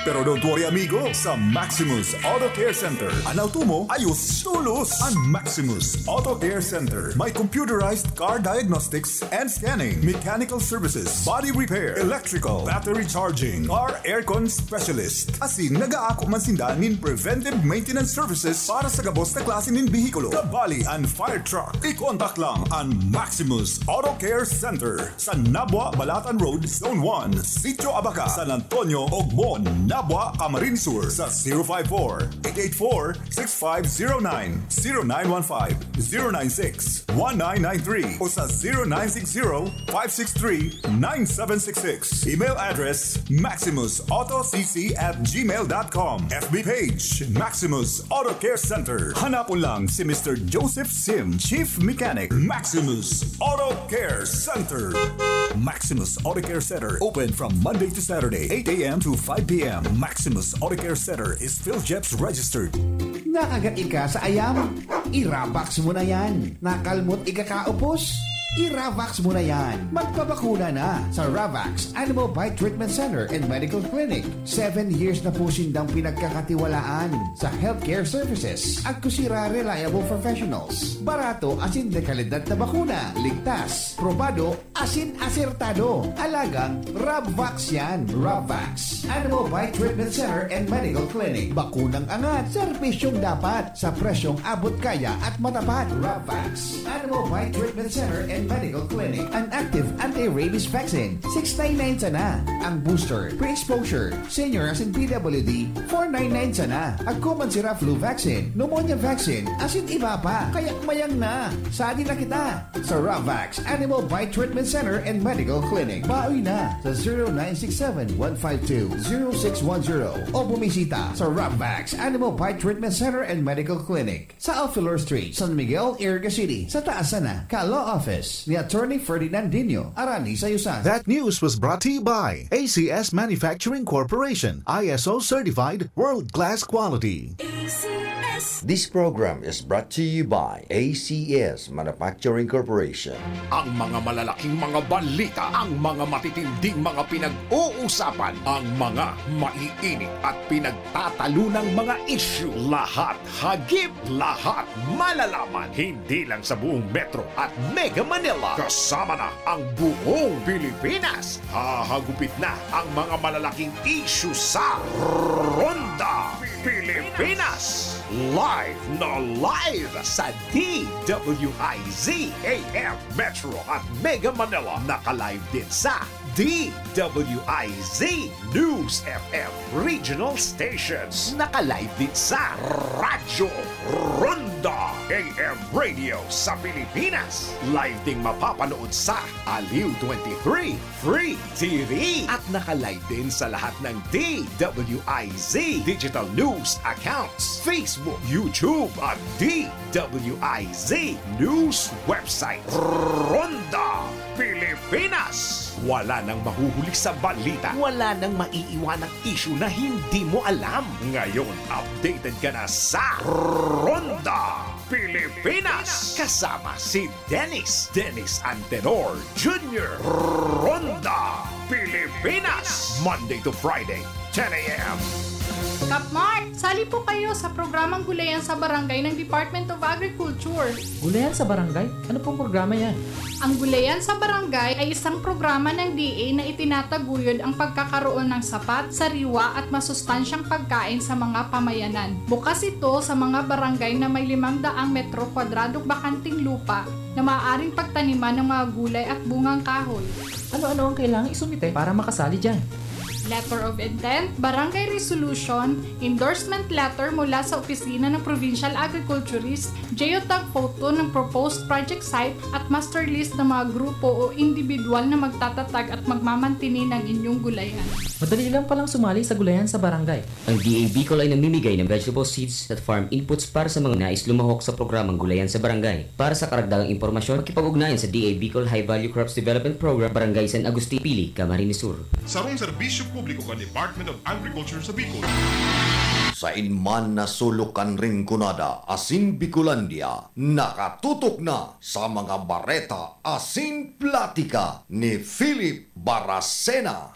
Pero don't worry, amigo, sa Maximus Auto Care Center, an auto mo ayos tolos. An Maximus Auto Care Center may computerized car diagnostics and scanning, mechanical services, body repair, electrical, battery charging, car aircon specialist. Asin nagaako man sinda nin preventive maintenance services para sa gabos na klase nin behikulo, kabali an fire truck. I-contact lang an Maximus Auto Care Center sa Nabua, Balatan Road, Zone one, Sitio Abaca, San Antonio, Ogmon, Nabua, Camarines Sur sa zero five four, eight eight four, six five zero nine, zero nine one five, zero nine six, one nine nine three o sa zero nine six zero, five six three, nine seven six six. Email address, maximus auto c c at gmail dot com. F B page, Maximus Auto Care Center. Hanapon lang si Mister Joseph Sim, Chief Mechanic, Maximus Auto Care Center. Maximus Auto Care Center, open from Monday to Saturday, eight a m to five p m. Maximus Auto Care Center is PhilGEPS registered. Nakagat ika sa ayam? Iravax mo na yan. Nakalmot ika kaupos? Iravax mo na yan. Magpabakuna na sa Ravax Animal Bite Treatment Center and Medical Clinic. Seven years na po sindang pinagkakatiwalaan sa healthcare services. Agkusira reliable professionals. Barato asin dekalidad na bakuna. Ligtas, probado, asin asertado. Alagang Rabvax yan. Rabvax. Animal Bite Treatment Center and Medical Clinic. Bakunang angat, serbisyong dapat, sa presyong abot kaya at matapat. Rabvax. Animal Bite Treatment Center and Medical Clinic. An active anti-rabies vaccine, six nine nine sana. Ang booster, pre-exposure, senior asin P W D, four nine nine sana. Agko man sira flu vaccine, pneumonia vaccine, asin iba pa. Kaya mayang na. Sadi na kita. Sa Ravax Animal Bite Treatment Center and Medical Clinic. Baoy na sa zero nine six seven, one five two, zero six one zero o bumisita sa Ravax Animal Bite Treatment Center and Medical Clinic sa Alfilor Street, San Miguel, Iriga City, sa taas sana ka Law Office ni Attorney Ferdinand Dino, Arani sa Yusan. That news was brought to you by A C S Manufacturing Corporation, I S O certified, world-class quality. This program is brought to you by A C S Manufacturing Corporation. Ang mga malalaking mga balita, ang mga matitinding mga pinag-uusapan, ang mga maiinit at pinagtatalunang mga isyu, lahat, hagip lahat, malalaman, hindi lang sa buong Metro at Mega Manila, kasama na ang buong Pilipinas. Hahagupit na ang mga malalaking isyu sa Ronda Pilipinas. Live na live sa D W I Z A M Metro at Mega Manila. Naka-live din sa D W I Z News F M Regional Stations. Naka-live din sa Radyo Ronda A M Radio sa Pilipinas. Live ding mapapanood sa Aliw twenty-three Free T V. At naka-live din sa lahat ng D W I Z digital news accounts, Facebook, YouTube at D W I Z News website. Ronda Pilipinas. Wala nang mahuhuli sa balita. Wala nang maiiwanang isyu na hindi mo alam. Ngayon, updated ka na sa Ronda Pilipinas. Kasama si Dennis, Dennis Antenor Junior. Ronda Pilipinas. Monday to Friday, ten a m. Kapmart, sali po kayo sa programang Gulayan sa Barangay ng Department of Agriculture. Gulayan sa Barangay? Ano pong programa yan? Ang Gulayan sa Barangay ay isang programa ng D A na itinataguyod ang pagkakaroon ng sapat, sariwa at masustansyang pagkain sa mga pamayanan. Bukas ito sa mga barangay na may limang daang metro kwadradong bakanting lupa na maaaring pagtaniman ng mga gulay at bungang kahoy. Ano-ano ang kailangang isumite para makasali dyan? Letter of intent, barangay resolution, endorsement letter mula sa opisina ng Provincial Agriculturist, geotag photo ng proposed project site at master list ng mga grupo o individual na magtatatag at magmamantini ng inyong gulayan. Madali lang palang sumali sa gulayan sa barangay. Ang D A Bicol ay namimigay ng vegetable seeds at farm inputs para sa mga nais lumahok sa programang gulayan sa barangay. Para sa karagdagang impormasyon, makipag-ugnayan sa D A Bicol High Value Crops Development Program, Barangay San Agustin, Pili, Camarines Sur. Sarong serbisyo publiko kan Department of Agriculture sa Bicol. Sain man na sulok kan Rinconada asin Bicolandia, nakatutok na sa mga bareta asin platika ni Philip Baracena.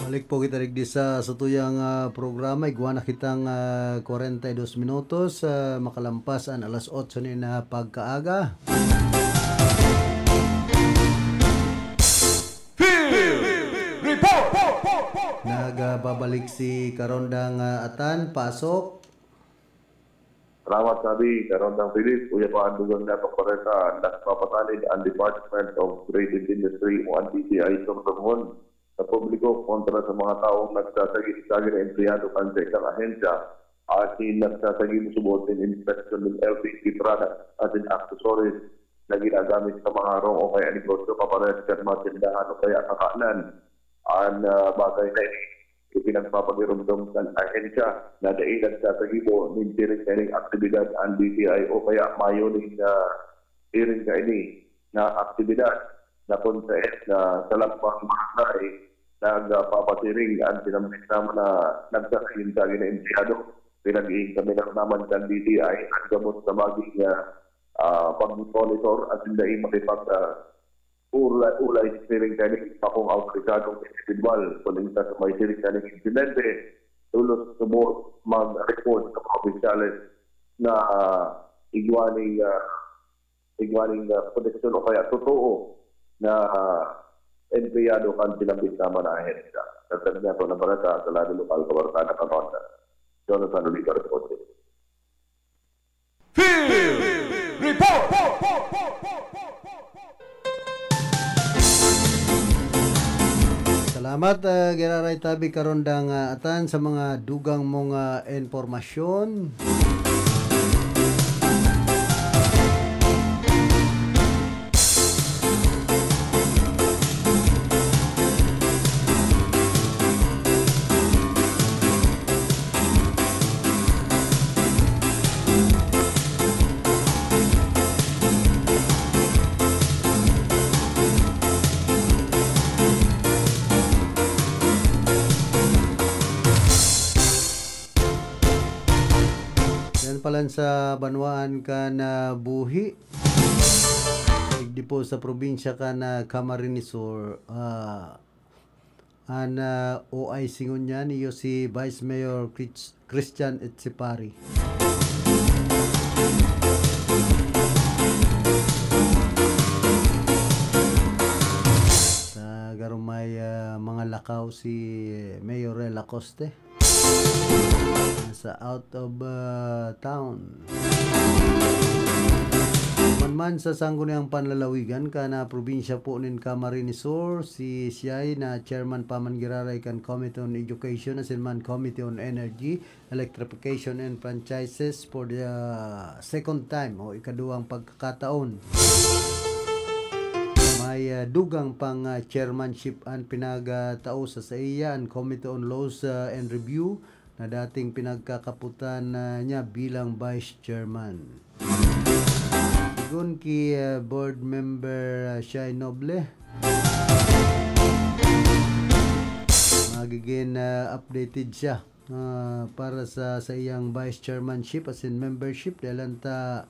Balik po kita digdi sa satuyang, ah, programa. Igwa na kitang, ah, kwarenta y dos minutos, ah, makalampas an alas otso nin, ah, pagkaaga. Field Report! Nagbabalik si Karondang, ah, Atan. Pasok. Salamat, Sabi. Karondang Philip, uya pa ang dugang na pagpareta, nagpapatanid ang Department of Creative Industry o ang D T I Sorsogon sa publiko kontra sa mga taong nagsasagi-sagi na empleyado kan sa isang ahensya asin nagsasagi subot nin inspeksyon nin L P G products asin accessories na ginagamit sa mga harong o kaya negosyo, kaparehas kan mga tindahan o kaya kakanan. An, ah, bagay na ini, ipinagpapagiromdom kan ahensya na dai nagsasagibo nin siring kaining aktibidad an D T I o kaya mayo nin, ah, siring kaini na aktibidad na kung saan na sa lambang barangay nagpapasiring an sinambit naman na nagsasagin-sagin na empleyado. Pinag-iingkaminan naman kan D T I an gabos na maging, ah, ah, pag-monitor asin dai makipag, ah, ulay, ulay siring kaning pakong awtorisadong individual. Kun minsan sa may siring kaning insidente, tolos subot mag-report sa mga opisyales na, ah, igwa ning, ah, igwa ning, ah, proteksyon o kaya totoo na, ah, empleyado kan sinambit naman na ahensya. Sa Tagna ko na Barata, sa Lado Lokal, Kabarkada, Katonda. Jonathan Oliva reporting. Field Report! Salamat, ah, giraray tabi Karondang, ah, Atan sa mga dugang mong, ah, impormasyon. Yan palan sa banwaan kan, ah, Buhi. Digdi po sa probinsya kan, ah, Camarines Sur, ah, an, ah, O I C ngunyan, iyo si Vice Mayor Chris-, Christian Etchepare. Sa garo may, ah, mga lakaw si Mayor Rel Acoste. Nasa out of, ah, town. Manman sa Sangguniang Panlalawigan kan, ah, probinsya po nin Camarines Sur, si siyay na chairman pa man giraray kan Committee on Education asin man Committee on Energy, Electrification and Franchises for the, ah, second time o ikaduwang pagkakataon. May, ah, dugang pang, ah, chairmanship an pinagtao sa saiya, an Committee on Laws, ah, and Review na dating pinagkakapotan, ah, niya bilang vice chairman. Sigon ki, ah, board member, ah, Shai Noble, magiging, ah, updated siya, ah, para sa, sa iyang vice chairmanship asin membership dahil anta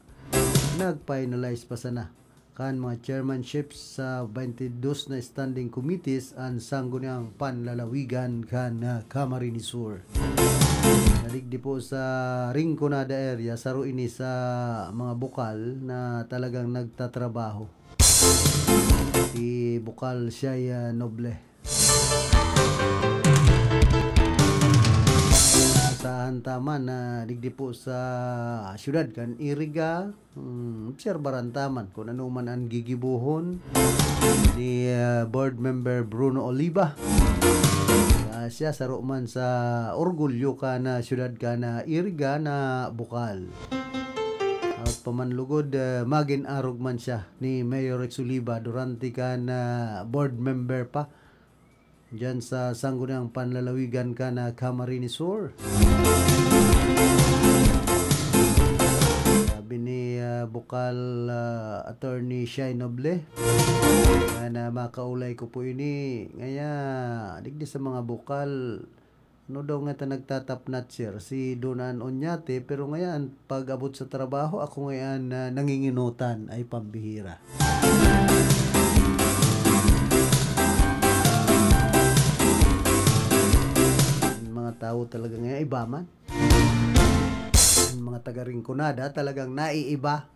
nag-finalize pa sana kan mga chairmanships sa twenty-dos na standing committees an Sangguniang Panlalawigan kan, ah, Camarines Sur. Nadigdi po sa Rinconada area, saro ini sa mga bukal na talagang nagtatrabaho. Si Bukal Shai, ah, Noble. Asahan ta man na digdi po sa siyudad kan Iriga, hmm, obserbaran ta man kung ano man ang gigibohon ni, ah, Board Member Bruno Oliva. Ah, siya saro man sa orgulyo kan, ah, siyudad kan, ah, Iriga na Bukal. At pamanlugod, ah, magin arog man siya ni Mayor Rex Oliva durante kan, ah, board member pa diyan sa Sangguniang Panlalawigan kan, ah, Camarines Sur. Sabi ni, ah, Bukal, ah, Attorney Shai Noble, na, na makaulay ko po ini. Ngaya, digdi sa mga Bukal, ano daw nga ta nagtatapnat, sir? Si Donan Oñate, pero ngayon, pag abot sa trabaho, ako ngayon na nanginginutan ay pambihira. Ang mga tao talaga ngayon, iba man. Ang mga taga-Rinconada talagang naiiba.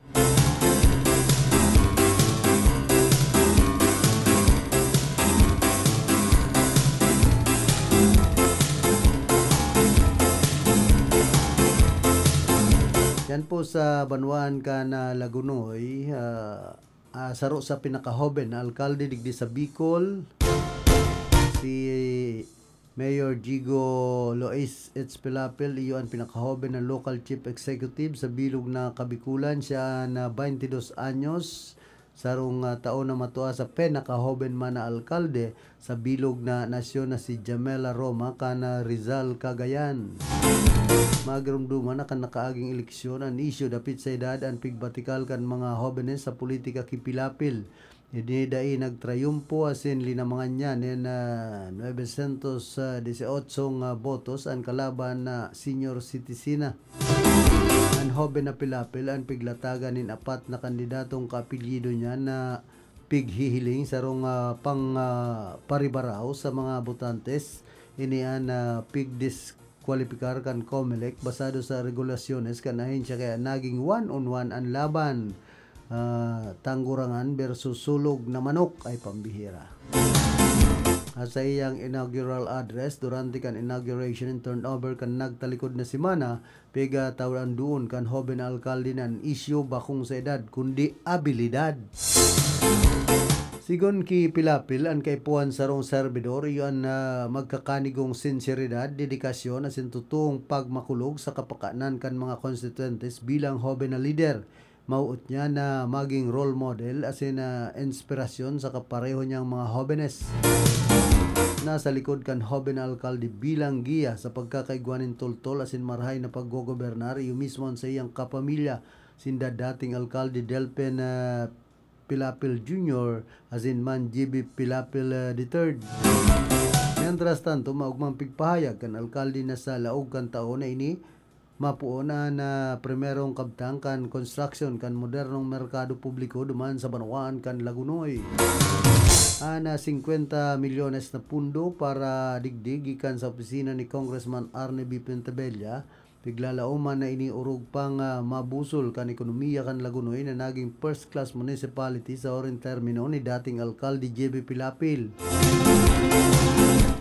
Yan po sa banwaan kan, ah, Lagonoy, ah, ah, saro sa pinakahoben na alkalde digdi sa Bicol, si Mayor Jigo Lois H. Pilapil, iyo an pinakahoben na local chief executive sa bilog na Kabikulan. Siya na twenty-dos anyos, sarong, ah, taon na matua sa pinakahoben man na alkalde sa bilog na nasyon na si Jamela Roma kan, ah, Rizal, Cagayan. Magiromdoman na kan nakaaging eleksyon an isyu dapit sa edad an pigbatikal kan mga hobenes sa politika ki Pilapil. Dinidai nagtrayumpo asin linamangan niya nin, ah, novecientos dieciocho nga botos an kalaban na senior citizen na. An hoben na Pilapil an piglatagan nin apat na kandidatong kaapelyido niya na pighihiling sarong, ah, pang, ah, paribaraw sa mga botantes. Ini an, ah, pigdis-, kwalipikar kan Comelec basado sa regulasyones kan ahensya, kaya naging one on one an laban. Ah, Tanggurangan versus Sulog na Manok ay pambihira. At sa iyang inaugural address, durante kan inauguration and turnover kan nagtalikod na semana, pigtawandoon kan hoben na alkalde na an isyu bakong sa edad, kundi abilidad. Sigon ki Pilapil, an kaipuhan sarong serbidor iyo an, ah, magkakanigong sinseridad, dedikasyon asin totoong pagmakulog sa kapakanan kan mga konstituyentes bilang hoben na lider. Mawot niya na maging role model asin, ah, inspirasyon sa kapareho niyang mga hobenes. Nasa likod kan hoben na alkalde bilang giya sa pagkakaigwa nin toltol asin marahay na paggogobernar, iyo mismo an saiyang kapamilya, sinda dating alkalde Delphin, ah, Pilapil Junior asin man J B Pilapil, ah, the third. Mientras tanto, maogmang pigpahayag kan alkalde na sa laog kan taon na ini, mapoon an, ah, primerong kabtang kan konstruksyon kan modernong merkado publiko duman sa banwaan kan Lagonoy. An, ah, singkwenta milyones na pundo para digdi gikan sa opisina ni Congressman Arne B. Pentabella, piglalaoman na ini orog pang, ah, mabusol kan ekonomiya kan Lagonoy na naging first class municipality sa huring termino ni dating alkalde J B Pilapil.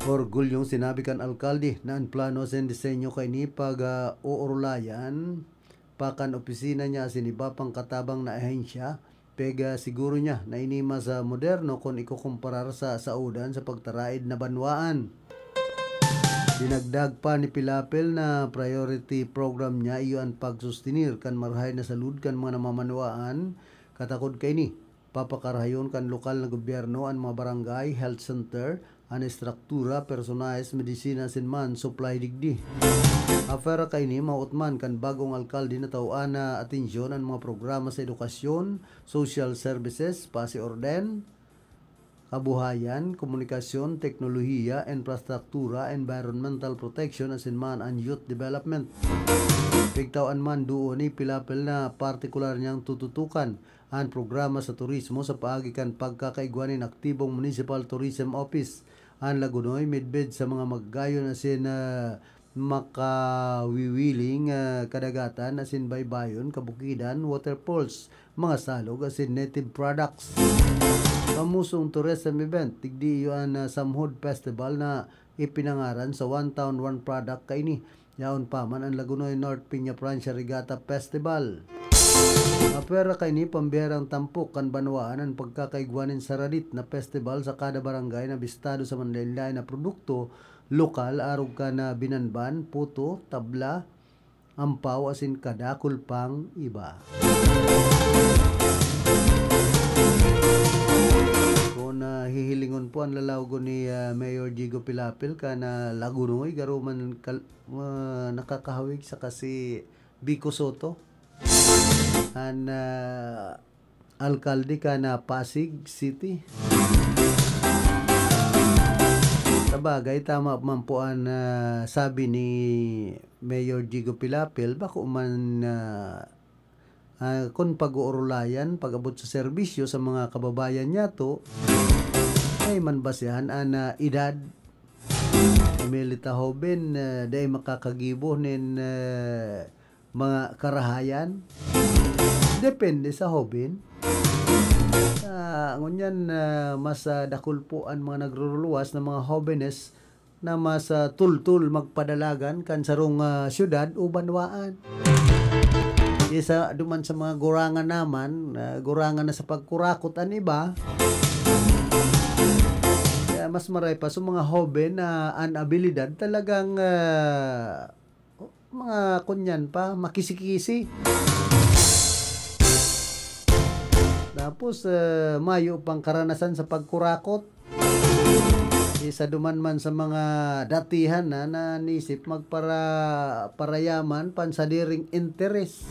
Orgulyong sinabi kan alkalde na an plano asin disenyo kaini pag, ah, oorulayan pa kan opisina niya asin iba pang katabang na ahensya, pigsiguro niya na ini mas, ah, moderno kun ikukumparar sa saodan sa pagtaraed na banwaan. Dinagdag pa ni Pilapil na priority program niya iyo an pagsustenir kan marahay na salud kan mga namamanwaan. Katakod kaini, papakarahayon kan lokal na gobyerno an mga barangay, health center, an estruktura, personahes, medisina, asin man supply digdi. Apwera kaini, mautman kan bagong alkalde na tawan na atensyon an mga programa sa edukasyon, social services, pasiorden, kabuhayan, komunikasyon, teknolohiya, infrastruktura, environmental protection, asin man an youth development. Pigtawan man duon ni Pilapil na partikular niyang tututukan an programa sa turismo sa paagi kan pagkakaigwa nin aktibong Municipal Tourism Office. An Lagonoy midbid sa mga magagayon asin, ah, makawiwiling, ah, kadagatan asin baybayon, kabukidan, waterfalls, mga salog asin native products. Famosong tourism event, digdi iyo an, ah, Samhod Festival na ipinangaran sa One Town, One Product kaini. Yaon pa man an Lagonoy North Peñafrancia Regatta Festival. Mapwera kaini pambiharang tampok kan banwaan an pagkakaigwa nin saradit na festival sa kada barangay na bistado sa manlaen-laen na produkto lokal, arog kan, ah, binanban, puto, tabla, ampaw asin kadakul pang iba. Kun, ah, hihilingon po an lalawgon ni, ah, Mayor Jigo Pilapil kan, ah, Lagonoy, garo man kal-, ah, nakakahawig saka si Vico Sotto, an, ah, alkalde kan, ah, Pasig City. Sabagay, tama man po an, ah, sabi ni Mayor Jigo Pilapil, bako man, ah, ah, kun pag-oorolayan, pag-abot sa serbisyo sa mga kababayan niyato, dai man basehan an, ah, edad. Mili ta hoben, ah, dai makakagibo nin, ah, mga karahayan. Depende sa hoben. Ah, ngunyan, ah, mas, ah, dakul po an mga nagruruluwas na mga hobenes na mas, ah, tultol magpadalagan kan sarong, ah, syudad o banwaan. Kaysa duman sa mga gurangan naman, ah, gurangan na sa pagkurakot an iba. Kaya mas maray pa sa mga hoben na an abilidad talagang, ah, mga kunyan pa, makisi-kisi. Tapos, ah, mayo pang karanasan sa pagkurakot. Isa duman man sa mga datihan na nanisip magpara-, parayaman pansadiring interes.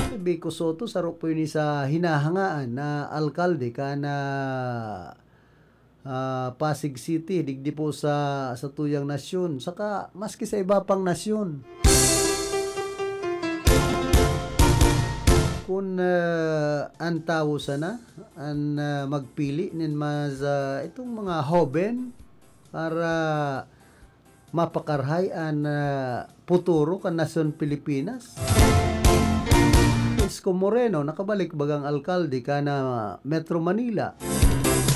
Si Vico Sotto, saro po ini sa hinahangaan na alkalde kan, ah, Pasig City, digdi po sa, sa tuyang nasyon, saka maski sa iba pang nasyon. Kun, ah, an tawo sana an, ah, magpili nin mas, ah, itong mga hoben para mapakarahay an, ah, puturo kan nasyon Pilipinas. Isko Moreno, nakabalik bagang alkalde kan, ah, Metro Manila.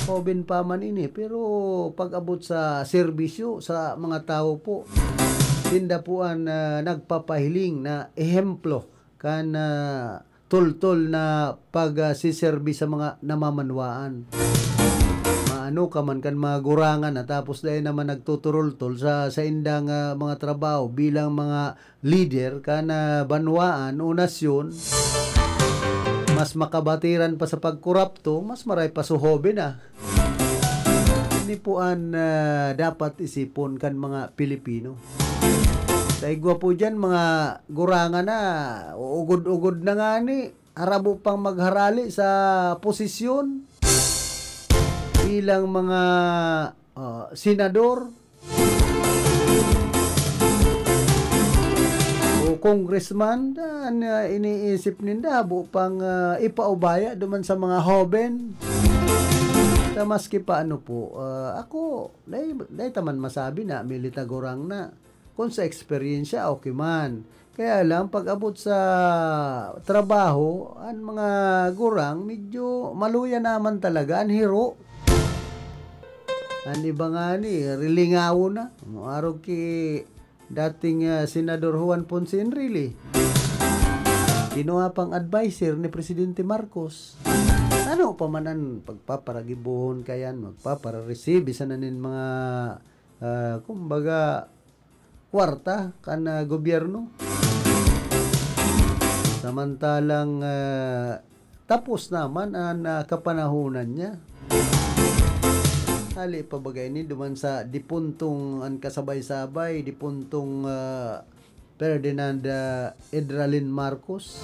Hoben pa man ini, pero pag-abot sa serbisyo sa mga tawo po, sinda po an, ah, nagpapahiling na ehemplo kan, ah, tultol na pag, ah, siserbi sa mga namamanwaan. Maano ka man kan mga gurangan na tapos dai naman nagtuturultol sa saindang, ah, mga trabaho bilang mga lider kan, ah, banwaan o nasyon, mas makabatiran pa sa pagkorapto, mas maray pa su hoben, ah. Ini po an, ah, dapat isipon kan mga Pilipino. Sa igwa po diyan, mga gurangan na, ugod-ugod na ngani, harabo pang magharali sa posisyon bilang mga, ah, senador o congressman, an, ah, iniisip ninda, habo pang, ah, ipaubaya duman sa mga hoben. Ta maski pa ano po, ah, ako, dai, dai ta man masabi na milita gurang na. Kun sa eksperyensya, okay man. Kaya lang, pag-abot sa trabaho, an mga gurang, medyo maluya naman talaga an hiro. An iba ngani, rilingawo na. Arog ki dating, ah, Senador Juan Ponce Enrile. Kinuha pang adviser ni Presidente Marcos. Ano pa man an pagpaparagibohon kayan, magpapara-receive sana nin mga, ah, kumbaga, kwarta kan, ah, gobyerno. Samantalang, ah, tapos naman an, ah, kapanahonan niya. Hali pa baga ini duman sa dipuntong an kasabay-sabay, dipuntong, ah, Ferdinand, ah, Edralin Marcos,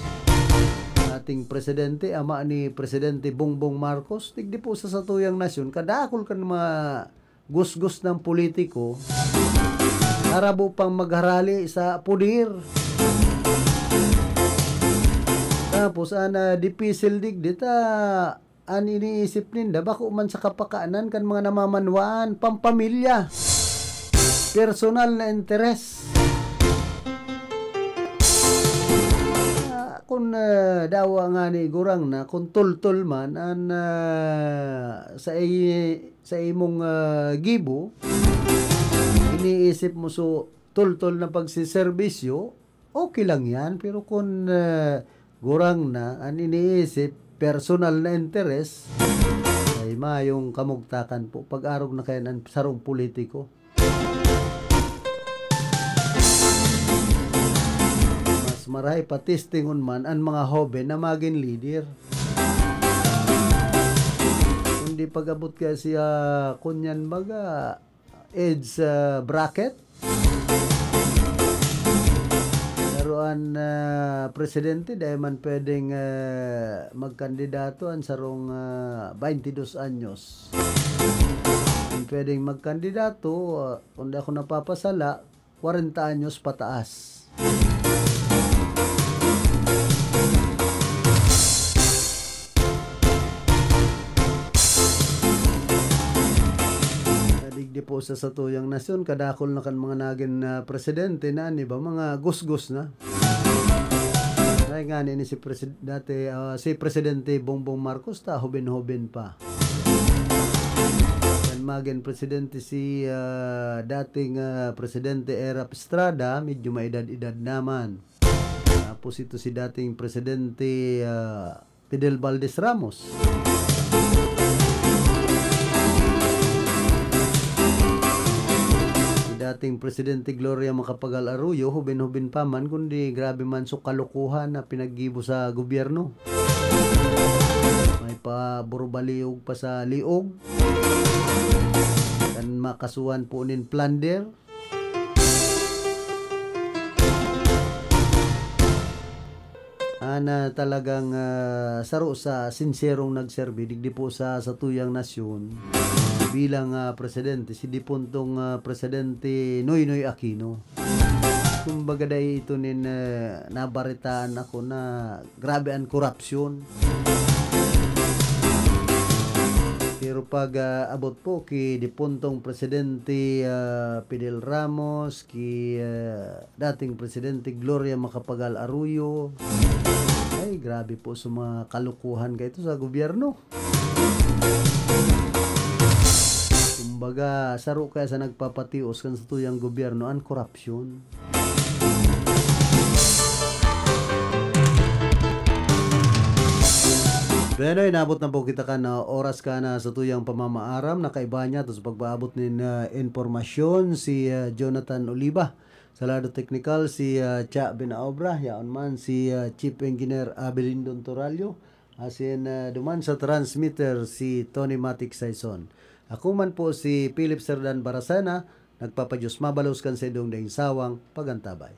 ating presidente, ama ni Presidente Bongbong Marcos, digdi po sa satuyang nasyon, kadakol kan mga gusgos ng politiko, harabo pang magharali sa puder. Tapos, an, ah, dipisil digdi ta, an iniisip ninda, bako man sa kapakanan kan mga namamanwaan, pampamilya, personal na interes. Ah, Kun, ah, dawa ngani gurang na, kun tultol man an, ah, sa i-, sa imong, ah, gibo, iniisip mo so tultol na pagseserbisyo, okay lang yan. Pero kun, ah, gurang na, an iniisip, personal na interes, ay mayong kamugtakan po. Pag-arog na kayan an sarong politiko. Mas marahay pa testingon man an mga hoben na magin lider. Kundi pag-abot kaya siya, kunyan baga, age, ah, bracket, pero an, ah, presidente, dai man pwedeng, ah, magkandidato an sarong, ah, baintidos anyos. Ang pwedeng magkandidato, ah, kung di ako napapasala, kwarenta anyos pataas. Sa digdi po sa satuyang nasyon, kadakol na kan mga nagin, ah, presidente na, di ba, mga gusgos na. Ay, ngani ni si presid-, dati, ah, si Presidente Bongbong Marcos, ta, hoben-hoben pa. Kan magin presidente si, ah, dating, ah, Presidente Erap Estrada, medyo maedad-edad naman. Tapos ito si dating Presidente, ah, Fidel Valdez Ramos. Si dating Presidente Gloria Macapagal Arroyo, hoben-hoben pa man, kundi grabe man so kalokohan na pinaggibo sa gobyerno. May pa burbaliog pa sa liog. Kan makasuhan po nin plunder. Ana talagang, ah, saro sa sinserong nagserbi digdi po sa satuyang nasyon bilang, ah, presidente, si dipuntong, ah, Presidente Noynoy Aquino. Kumbaga, dai ito nin, ah, nabaritaan ako na grabe an korapsyon. Pero pag, ah, abot po ki dipuntong Presidente, ah, Fidel Ramos, ki, ah, dating Presidente Gloria Macapagal Arroyo, ay, grabe po sa mga kalokohan kaito sa gobyerno. Kumbaga, saro kaya sa nagpapatios kan satuyang gobyerno an korapsyon. Bueno, inabot na po kita kan, ah, oras kan, ah, satuyang pamamaaram. Nakaiba niya, tapos pagpaabot nin, ah, impormasyon si, ah, Jonathan Oliva. Sa lado teknikal, si, ah, Cha Binaobra. Yaon man si, ah, Chief Engineer Abelindon Torallo. Asin, ah, duman sa transmitter, si Tony Matic Saison. Ako man po si Philip Serdan Baracena, nagpapadiyos mabalos kan saindong daing sawang pagantabay.